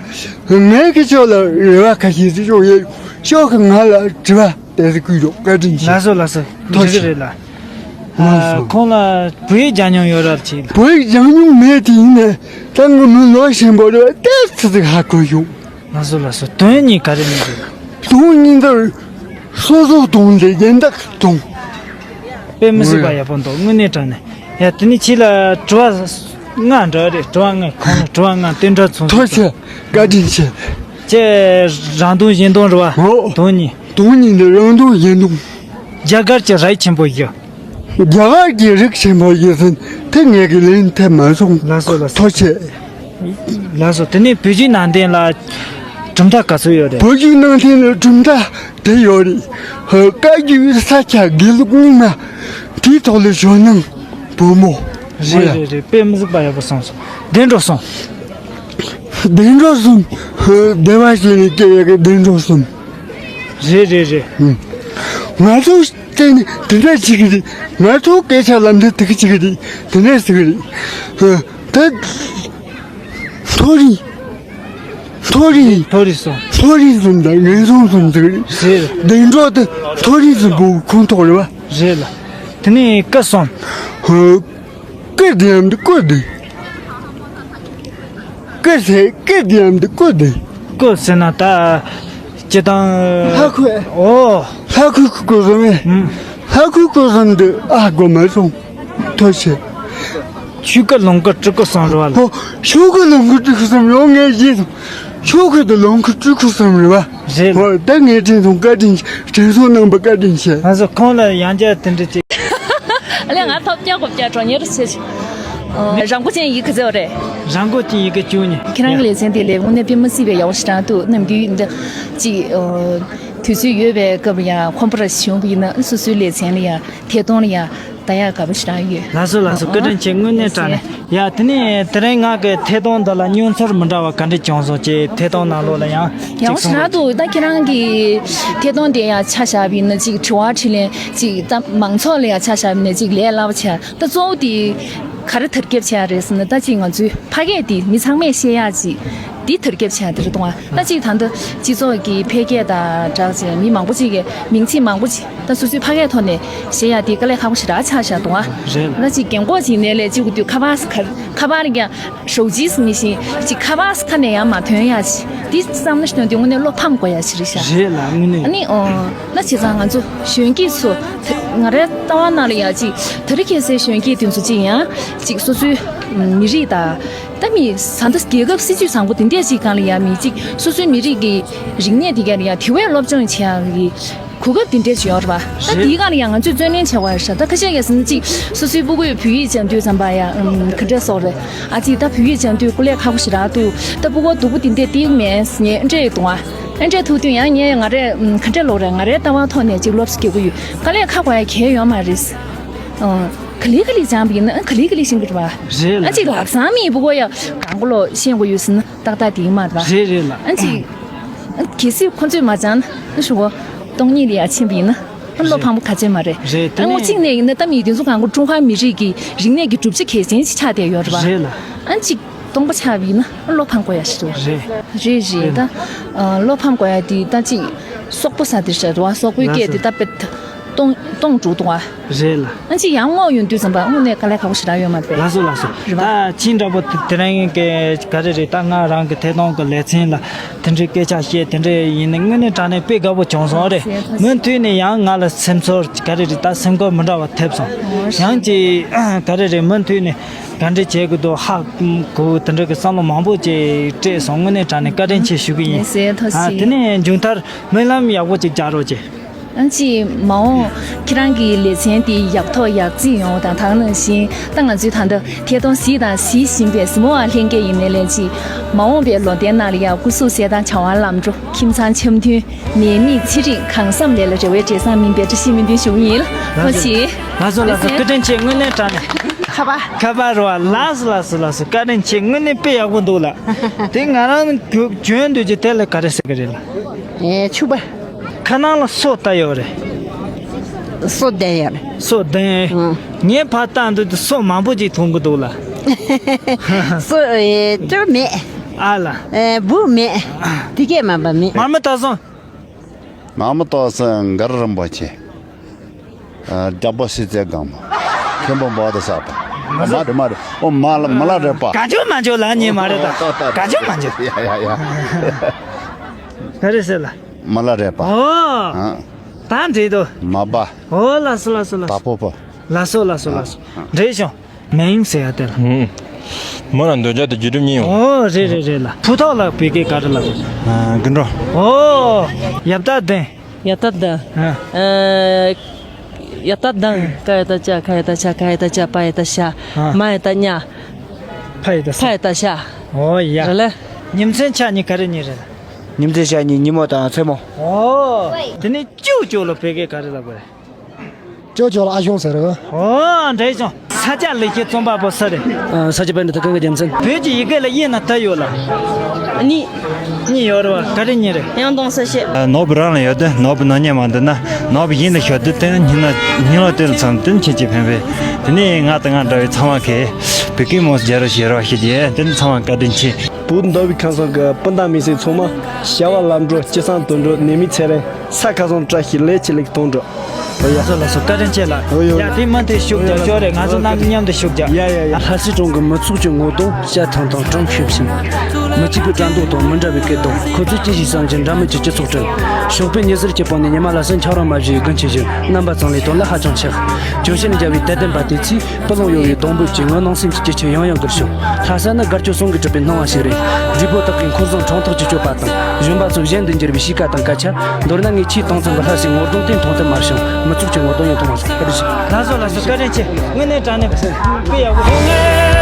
ངས་ཀྱི་ཅོག་ལ་རེ་བ་ཁ་ཤས་ཅིག་ཅོག་ཡོད། ཅོག་གི་ང་ལ་དྲི་བ་དེ་ཚོ་བསྐུལ་རོགས། བཀའ་དྲིན་ཆེ། ལགས་སོ་ལགས་སོ། ཐུགས་རྗེ་ཆེ། རེད་ལ། ལགས་སོ། ཁོང་ལ་བོད་ཡིག་སྦྱང་མྱོང་ཡོད་རབས་ཅིག་བོད་ཡིག་སྦྱང་མྱོང་མེད་དེ་ཡིན་ནས་ད་ང་མི་ལོ་ཆེན་པོ་རེད་བ། ཏོག་ཙམ་ཧ་གོ་ཡོང་། ལགས་སོ་ལགས་སོ། དོན་གཉིས་ག་རེ་ནས་རེད། དོན་གཉིས་འདིར་སོ་སོ་དོན་དེ་གཞན་དག་དོན། དཔེ་མི་སྲིད་པ་ཡག་པོ་འདུག་དངོས་གནས་དྲང་གནས། ཡ། དེ་ནས་ཁྱེད་ལ་དྲི་བ་ལྔ་འདྲ་རེད། དྲི་བ་ལྔ། ཁོང་ལ་དྲི་བ་ལྔ་རྟེན་འབྲེལ་ཚོང་ཚོགས། ཐུགས་རྗེ་ཆེ། བཀའ་དྲིན་ཆེ། ཁྱེད་རང་དོན་གཞན་དོན་རེད་བ། ཨོ། དོན་གཉིས། དོན་གཉིས་འདི་རང་དོན་གཞན་དོན། རྒྱ་གར་གྱི་རའི་ཆེན་པོ་བཞི། རྒྱ་གར་གྱི་རིགས་ཆེན་པོ་བཞི་ཟེར་དེ་ངས་ཀྱི་ལན་ཐེབས་མ་སོང་། ལགས་སོ་ལགས་སོ། ཐུགས་རྗེ་ཆེ། ལགས་སོ། དེ་ནས་བོད་བརྒྱུད་ནང་བསྟན་ལ་གྲུབ་མཐའ་ག་ཚོད་ཡོད་རེད། བོད་བརྒྱུད་ནང་བསྟན་ལ་གྲུབ་མཐའ་དེ་ཡོད་རེད། བཀའ་བརྒྱུད་ས་སྐྱ་དགེ་ལུགས་རྙིང་མ། དེའི་ཐོག་ལ་ཇོ་ནང་བོན་པོ། རེད་རེད་རེད། དཔེ་མི་སྲིད་པ་ཡག་པོ་གསུངས་སོང་། བདེ་འགྲོ་གསུམ། བདེ་འགྲོ་གསུམ། བདེ་བ་ཅན་ནས་སྐྱེ་བའི་གི་བདེ་འགྲོ་གསུམ། རེད་རེད་རེད། ང་ཚོ་བལྟས་ནས་དེ་འདྲ་བྱེད་ཀྱི་རེད། ང་ཚོ་སྐད་ཆ་ལམ་འདི་དེ་གི་བྱེད་ཀྱི་རེད། དེ་འདྲ་ཟེར་གྱི་རེད། ད་མཐོ་རིས། མཐོ་རིས། མཐོ་རིས་སོང་། མཐོ་རིས་སོང་དང་ངན་སོང་སོང་ཟེར་གྱི་རེད། རེད། བདེ་འགྲོ་དེ་མཐོ་རིས་སུ་འབོད་ཁོངས་གཏོགས་རེད་བ། རེད་ལ། དེ་ནས་སྐུ་སོང་། སྐུ་བདེ་འམ་སྐུ་བདེ། སྐུ་ཟེར་སྐུ་བདེ་འམ་སྐུ་བདེ། སྐུ་ཟེར་ན་ད་སྤྱི་བཏང་། ལྷ་ཁུ། ཨོ། ལྷ་ཁུ་སྐུ་གསུམ་ཨེ། ཨུམ། ལྷ་ཁུ་སྐུ་གསུམ་འདི་ཨ་དགོས་མ་སོང་། ཐུགས་རྗེ་ཆེ། ཆོས་སྐུ་ལོངས་སྐུ་སྤྲུལ་སྐུ་གསུམ་རེད་བ། ཧོ། ཆོས་སྐུ་ལོངས་སྐུ་སྤྲུལ་སྐུ་གསུམ་ཡོང་ངེས་ཀྱི། ཆོས་སྐུ་དང་ལོངས་སྐུ་སྤྲུལ་སྐུ་གསུམ་རེད་བ། རེད། ཧོ། ད་ངས་དྲན་སོང་། བཀའ་དྲིན་ཆེ། དྲན་གསོ་གནང་བ་བཀའ་དྲིན་ཆེ། ང་ཚོ་ཁོང་ལ་ཡང་བསྐྱར་དེ་འདྲ་ཅིག་ཨ་ལས་ང་ཐོབ་རྒྱག་གོ་བརྒྱ་གྲོང་ཉེར་ཆེ་ཆེ། རང་མགོ་ཅན་ཡིག་ག་ཚོད་རེད། རང་མགོ་ཅན་ཡི་གེ་བཅུ་གཉིས། ཁྱེད་རང་གི་ལེ་ཚན་དེ་ལས་དངོས་གནས་དཔེ་མི་སྲིད་པའི་ཡག་པོ་ཞིག་དྲན་འདུག་ནམ་རྒྱུན་འདི་ཅིག་དུས་ དུས་ཚོད་ཡོད་པའི་སྐབས་ལ་ཡང་ཁོམ་པ་ར་བྱུང་བ་ཡིན་ན་སོ་སོའི་ལེ་ཚན་ལ་ཡང་ཐད་གཏོང་ལ་ཡང་ད་ཡག་དགའ་པོ་ཞེ་དྲག་ཡོད། ལགས་སོ་ལགས་སོ། བཀའ་དྲིན་ཆེ། དངོས་གནས་དྲང་གནས། ཡ་དེ་ནས་དེ་རིང་ང་གི་ཐད་གཏོང་འདི་ལ་མྱོང་ཚོར་མི་འདྲ་བ་ག་འདྲ་བྱུང་སོང་ཅེས་ཐད་གཏོང་ནང་ལོགས་ལ་ཡང་ཡག་པོ་ཞེ་དྲག་འདུག་ད་ཁྱེད་རང་གི་ཐད་གཏོང་དེ་ཡང་ཆ་བཞག་པ་ཡིན་ན་ཅིག་དྲི་བ་དྲིས་ལན་ཅིག་ད་མང་ཚོགས་ལ་ཡང་ཆ་བཞག་པ་ཡིན་ན་ཅིག་ལས་སླ་པོ་ཆགས། ད་གཙོ་བོ་དེ་ག་རེ་དར་ཁྱབ་བྱས་རེད་ཟེར་ན། ད་ཅིག་ང་ཚོའི་ཕ་སྐད་དེ་མི་ཚང་མས་བཤད་ཡག་ཅིག་འདི་དར་ཁྱབ་བྱས་དེ་རེད་འདུག་ཨ། ད་ཅིག་ད་ལྟ་སྤྱི་ཚོགས་ཀྱི་འཕེལ་རྒྱས་དང་སྦྲགས་བྱས་མི་མང་པོ་ཅིག་གིས་མིང་ཚིག་མང་པོ་ཅིག་ད་སོ་སོའི་ཕ་སྐད་ཐོག་ནས་བཤད་ཡག་དེ་དཀའ་ལས་ཁག་པོ་ཞེ་དྲག་ཆགས་བཞག་འདུག་ཨ། རེད། ད་ཅིག་རྒན་གོག་ཅིག་ཡིན་ནའི་ལས་ཅིག་གུ་དུས་ཁ་པར་ཁ་པར་ཀྱང་ཞོགས་ཇིས་མི་ཤེས་ཅིག་ཁ་པར་ཁ་ནས་ཡང་མ་ཐོན་ཡག་ཅིག་འདི་བསམ་བློ་ཞིག་ཐོན་དུས་དངོས་གནས་བློ་ཕམ་དགོས་ཡག་ཞིག་རེད་ཤག་རེད་ལ་དངོས་གནས། ཨ་ནི་ཨོ། ན་བྱས་ཙང་ང་ཚོ་གཞོན་སྐྱེས་ཚོ་ད་ང་རའི་ལྟ་བ་ནང་ལ་ཡ་ཅིག་དེ་རིང་ཁ་སང་གཞོན་སྐྱེས་དེ་ཚོ་ཅིག་ཡང་ཅིག་སོ་སོའི་མི་རིགས་དང་ད་མི་ས་མཐའ་རྒྱལ་ཁབ་སྲིད་ཇུས་བཟང་པོ་དེ་འདྲས་ཅིག་སྒང་ལ་ཡ་མི་ཅིག་སོ་སོའི་མི་རིགས་ཀྱི་རིག་གནས་དེ་ག་ལ་ཡ་དེ་བས་སློབ་སྦྱོང་བྱེད་ཡག་གི་གོ་སྐབས་དེ་འདྲས་ཅིག་ཡོད་རེད་པ། ད་རེད། དེའི་སྒང་ལ་ཡ་ང་ཚོས་བརྩོན་ལེན་བྱེད་དགོས་རེད་ཤག་ད་ཁ་ཤས་ཀྱིས་ཟེར་ན་ཅིག་སོ་སོའི་སྤུ་གུས་བོད་ཡིག་སྦྱང་དུས་ཙམ་པ་ཡ་ཨམ་ག་འདྲས་སོགས་རེད། ཨ་ཅིག་ད་བོད་ཡིག་སྦྱང་དུས་སྐུ་ལས་ཁག་པོ་ཞེ་དྲག་འདུག་ད་སྤུ་གུ་སྡུག་པོ་དེ་འདྲས་ཏིག་མེད་ངས་འདྲས་ཡོད་དུང་ཨ། ཨེ་འདྲས་ཐུག་དུས་ཡང་ངས་ང་རས་ཨམ་ག་འདྲས་ལོག་རེད། ང་རའི་ལྟ་བ་ཐོག་ནས་ཅིག་སློབ་གསོ་རྒྱག་གི་ཡོད། དཀའ་ལས་ཁག་པོ་ཡ་གང་ཡང་ཡོད་མ་རེད། ཨང་། ག་ལེ་ག་ལེ་སྦྱངས་པ་ཡིན་ན་ཨང་ག་ལེ་ག་ལེ་ཤེས་ཀྱི་རེད་པ། རེད་ལ། ཨ་ཅིག་ལག་བཟང་མེད་པ་གོ་ཡ་གང་གོ་ལོ་ཤེས་དགོས་ཡོད་ཟེར་ན་ཏག་ཏག་དེ་ཡིན་མ་རེད་པ། རེད་རེད་ལ། ཨ་ཅིག་ཨ་གལ་སྲིད་ཁོ་ཚོས་མ་སྦྱངས་ན་ཨ་ཞུ་གོ་སྟོང་ཉིད་ལ་ཡ་ཕྱིན་པ་ཡིན་ན་ཨ་བློ་ཕམ་པོ་ག་ཚོད་མ་རེད། རེད་དེ་ཨ་ངོ་ནས་གཅིག་ནས་ཡིན་ན་ད་མི་དེ་ཚོ་གང་གོ་ཀྲུང་ཧྭ་མི་རིགས་ཀྱི་རིག་གནས་ཀྱི་གྲུབ་ཆ་གལ་ཆེན་ཞིག་ཆགས་བསྡད་ཡོད་རེད་པ། རེད་ལ། ཨ་ཅིག་སྟོང་པ་ཆགས་པ་ཡིན་ན་བློ་ཕམ་དགོས་ཡ་ཞིག་རེད། རེད་རེད་ད། ཨ་བློ་ཕམ་དགོས་ཡ་དེ་ད་ཅིག་སོག་པོ་ས་དེ་ཤ་རེད་བ། སོག་པོའི་སྐད་དེ་ད་དཔེ་སྟོང་སྟོང་འགྲོ་འདུག་བ། རེད་ལ། ཨ་ཅིག་ཡང་སྔོག་ཡོང་དུས་ཙམ་པ་དངོས་གནས་དཀའ་ལས་ཁག་པོ་ཞེ་དྲག་ཡོད་མ་རེད། ལགས་སོ་ལགས་སོ། རེད་བ། ད་ཁྱེད་འདྲ་པོ་དེ་རིང་གི་ག་རེ་རེད། ད་ང་རང་གི་ཐད་གཏོང་གི་ལེ་ཚན་ལ་དེ་འདྲའི་སྐད་ཆ་བཤད་དེ་འདྲའི་ཡིན་ན་དངོས་གནས་དྲང་གནས་དཔེ་དགའ་པོ་བྱུང་སོང་རེད། མུ་མཐུད་ནས་ཡང་ང་ལ་སེམས་ཚོར་ག་རེ་རེད། ད་སེམས་ཁུར་མི་འདྲ་བ་ཐེབས་སོང་། ཡང་ཅིག་ག་རེ་རེད། མུ་མཐུད་ནས། ག་འདྲ་བྱེད་དགོས་འདུག་ཧ་གོ་དེ་འདྲ་གི་བསམ་བློ་མང་པོ་ཅིག་སྤྲད་སོང་། དངོས་གནས་དྲང་གནས་བཀའ་དྲིན་ཆེ་ཞུ་གི་ཡིན། ལགས་སོ་ཐུགས་རྗེ་ཆེ། ཨ་དེ་ནས་མཇུག་མཐར་སྨོན་ལམ་ཡག་པོ་ཅིག་རྒྱག་རོགས་གྱིས། ཨ་ཅིག་མ་འོངས་ཁྱེད་རང་གི་ལེ་ཚན་དེ་ཡག་ཐོག་ཡག་བརྩིགས་ཡོང་བ་དང་། ད་ག་ནང་བཞིན་ད་ང་ཚོའི་ད་ལྟ་ཐད་གཏོང་གཟིགས་དང་གཟིགས་བཞིན་པའི་གཟིགས་མོ་བ་ལྷན་རྒྱས་ཡིན་ནའི་ལན་ཅིག་མ་འོངས་པའི་ལོ་ཟླའི་ནང་ལ་ཡང་སྐུ་གཟུགས་གསལ་ཐང་བྱ་བ་ལམ་འགྲོ། ཁྱིམ་ཚང་འཆམ་མཐུན། ནད་མེད་ཚེ་རིང་། གང་བསམ་ལས་ལ་རེ་བའི་འབྲས་བཟང་སྨིན་པའི་བཀྲ་ཤིས་སྨོན་འདུན་ཞུ་གི་ཡིན། ལགས་སོ། ཐུགས་རྗེ་ཆེ། ལགས་སོ་ལགས་སོ། བཀའ་དྲིན་ཆེ། དངོས་གནས་དྲང་གནས། ཁ་པར། ཁ་པར་རོ། ལགས་སོ་ལགས་སོ་ལགས་སོ། བཀའ་དྲིན་ཆེ། དངོས་གནས་དཔེ་ཡག་པོ་འདུག་ལགས། དེ་ང་རང་གྱོན་འདོད་ཀྱི་དེ་ལ་ག་རེ་ཟེར་གི་རེད་ལགས། ཨེ་ཕྱུ་པ། ཁ་ནང་ལ་སོ་ལྟ་ཡོད་རེད། སོ་ལྡན་ཡོད་རེད། སོ་ལྡན། ཨང་། ངས་ཕར་ལྟ་འདོད་དུས་སོ་མང་པོ་ཅིག་མཐོང་གི་འདུག་ལགས། སོ་ཨེ་ཅོ་མེད། ཨ་ལ། ཨེ་སྦུག་མེད། དེ་གས་མ་པ་མེད། མར་མེ་ད་སོང་། མ་མོ་ཏོག་སེང་མགར་རིན་པོ་ཆེ། ཨ་རྒྱལ་པོ་སྲིད་རྩེ་སྒང་མོ། མཁན་པོ་འབའ་ཏི་ས་པ། མ་རེད་མ་རེད། ཨོ་མ་ལ་མ་ལ་རེད་པ། ག་ཅོ་མ་ཅོ་ལ་ཉེ་མ་རེད་ད། ག་ཅོ་མ་ཅོ། ཡ་ཡ་ཡ། ག་རེ་ཟེར་ལ། མ་ལ་རེད་པ། ཨོ། ཨ། ད་འདྲེ་དོ། མ་པ། ཨོ་ལ་སོ་ལ་སོ་ལ། ད་པོ་པ། ལ་སོ་ལ་སོ་ལ་སོ། ཨ། འདྲེ་ཤོང་། མིང་ཟེར་ཡ་དེ་ལ། ཧུམ། མོ་ལ་འདོད་ཆགས་དེ་རྒྱུ་གྲུབ་གཉིས་ཡོང་། ཨོ་རེད་རེད་རེད་ལ། ཕུ་ཐོག་ལ་བོད་སྐད་ག་རེ་ལབ་དགོས། ཨ་དགུན་འགྲོ། ཨོ། ཡབ་རྟ་གདན། ཡབ་རྟ་གདན། ཨ། ཨ། ཡབ་རྟ་གདན། ཀ་ཡ་བཏགས་ཀྱ། ཁ་ཡ་བཏགས་ཁྱ། ག་ཡ་བཏགས་ཀྱ། པ་ཡ་བཏགས་ཤ། ཨ། མ་ཡ་བཏགས་མྱ། ཕ་ཡ་བཏགས་ཕ་ཡ་བཏགས་ཤ། ཨོ་ཡ། རེད་ལ། ཉིན་མཚན་ཆ་གཉིས་ག་རེ་གཉིས་རེད་ལ། ཉིན་མཚན་ཆ་གཉིས་ཉིན་མོ་དང་མཚན་མོ། ཨོ། དེ་ནས་ཅོ་ཅོ་ལ་བོད་སྐད་ག་རེ་ལབ་དགོས་རེད། ཅོ་ཅོ་ལ་ཨ་ཞང་ཟེར་གི། ཨོ་འདྲེ་ཤོང་། ས་སྐྱ་ལེགས་བཤད་རྩོམ་པ་པོ་སུ་རེད། ཨ་ས་སྐྱ་པཎྜི་ཏ་ཀུན་དགའ་རྒྱལ་མཚན། བོད་ཀྱི་ཡི་གེ་ལ་དབྱེ་ན་དུ་ཡོད་ལ། གཉིས། གཉིས་ཡོད་རེད་བ། ག་རེ་གཉིས་རེད། ཡང་སྟོང་གསལ་བཤད། ཨ་ནོར་བུ་རང་ལ་ཡོད་དུས་ནོར་བུ་ནག་ཉེས་མ་འདུག་ན། ནོར་བུ་གཞན་ལ་ཤོར་དུས་དེ་ནི་སྙིང་ལ་སྙིང་ལ་དེ་ལ་ཚང་དེ་ནི་ཁྱེད་ཀྱི་ཕན་པས། དེ་ནི་ང་དང་ང་འདྲ་བའི་ཚང་མ་གིས་བོད་སྐད་མོ་སྦྱར་རོགས་བྱེད་རོགས་བྱེད་ཀྱི། དེ་ནི་ཚང་མ་བཀའ་དྲིན་ཆེ། བོད་མདོ་དབུས་ཁམས་གསུམ་གྱི་སྤུན་ཟླ་མི་སེར་ཚང་མ། བྱ་བ་ལམ་འགྲོ། སྐྱིད་སང་དོན་འགྲུབ། ནད་མེད་ཚེ་རིང་། ས་ཁ་སང་བཀྲ་ཤིས། ལས་ཀྱི་ལེགས་གཏོང་འགྲོ། ཡ་སོ་ལ་སོ། བཀའ་དྲིན་ཆེ་ལ། ཡ་དེ་མ་དེ་ཤུགས་རྒྱག་ཤོག་རེད། ང་ཚོ་རྣམ་པ་མཉམ་དུ་ཤུགས་རྒྱག་ཡ་ཡ་ཡ། ལྷ་སའི་གྲོང་གི་མི་ཚོགས་ཀྱི་ངོ་གདོང་། བྱ་ཐང་དང་གྲོང་ཤུབ་བཞིན། མི་གཅིག་པའི་དྲན་རྟོག་དང་མི་འདྲ་བའི་སྐད་གདངས། ཁོ་ཚོས་ཅི་ཞིག་བསམ་ཀྱང་འདྲ་མིན་གྱི་སྤྱི་ཚོགས་བསྐྲུན། ཞོགས་པའི་ཉི་ཟེར་གྱི་དཔང་ནས་ཉི་མ་ལ་སོན་ཆབ་རོམ་མ་བཞུས་དགུན་ཆུ་བཞུར། རྣམ་པ་ཚང་ལས་དོན་ལ་ཧ་ཅང་ཆགས། གྱོད་བཤད་ནས་རྒྱལ་བའི་དད་ལྡན་པ་དེ་ཚོས། སྤུ་ལོང་གཡོ་བའི་སྡོང་པོའི་གཅིག་ངོ་ནང་སེམས་ཀྱི་སྐྱིད་ཆུ་ཡང་ཡང་བསྒུལ་བྱུང་། ལྷ་ས་ནི་དགའ་སྐྱོ་ཟུང་གིས་གྲུབ་པའི་སྣང་བ་ཞིག་རེད། བགྲེས་པོ་དག་གིས་འཁོར་བཟང་ཁྲོམ་ཐོག་གི་སྤྱོད་པ་དང་། གཞོན་པ་ཚོས་གཞན་དུ་འགྱུར་བའི་གཤིས་ཀ་དང་སྐད་ཆ། མདོར་ན་ངས་ཆེས་གཏོང་མཚམས་ཀྱི་ལྷ་སའི་ངོ་གདོང་དེ་མཐོང་ཐུབ་མ་བྱུང་། མི་ཚོགས་ཀྱི་ངོ་གདོང་ཡང་མཐོང་མ་སོང་། བཀའ་དྲིན་ཆེ། ལགས་སོ་ལགས་སོ། བཀའ་དྲིན་ཆེ། དངོས་གནས་དྲང་གནས་དཔེ་ཡག་པོ།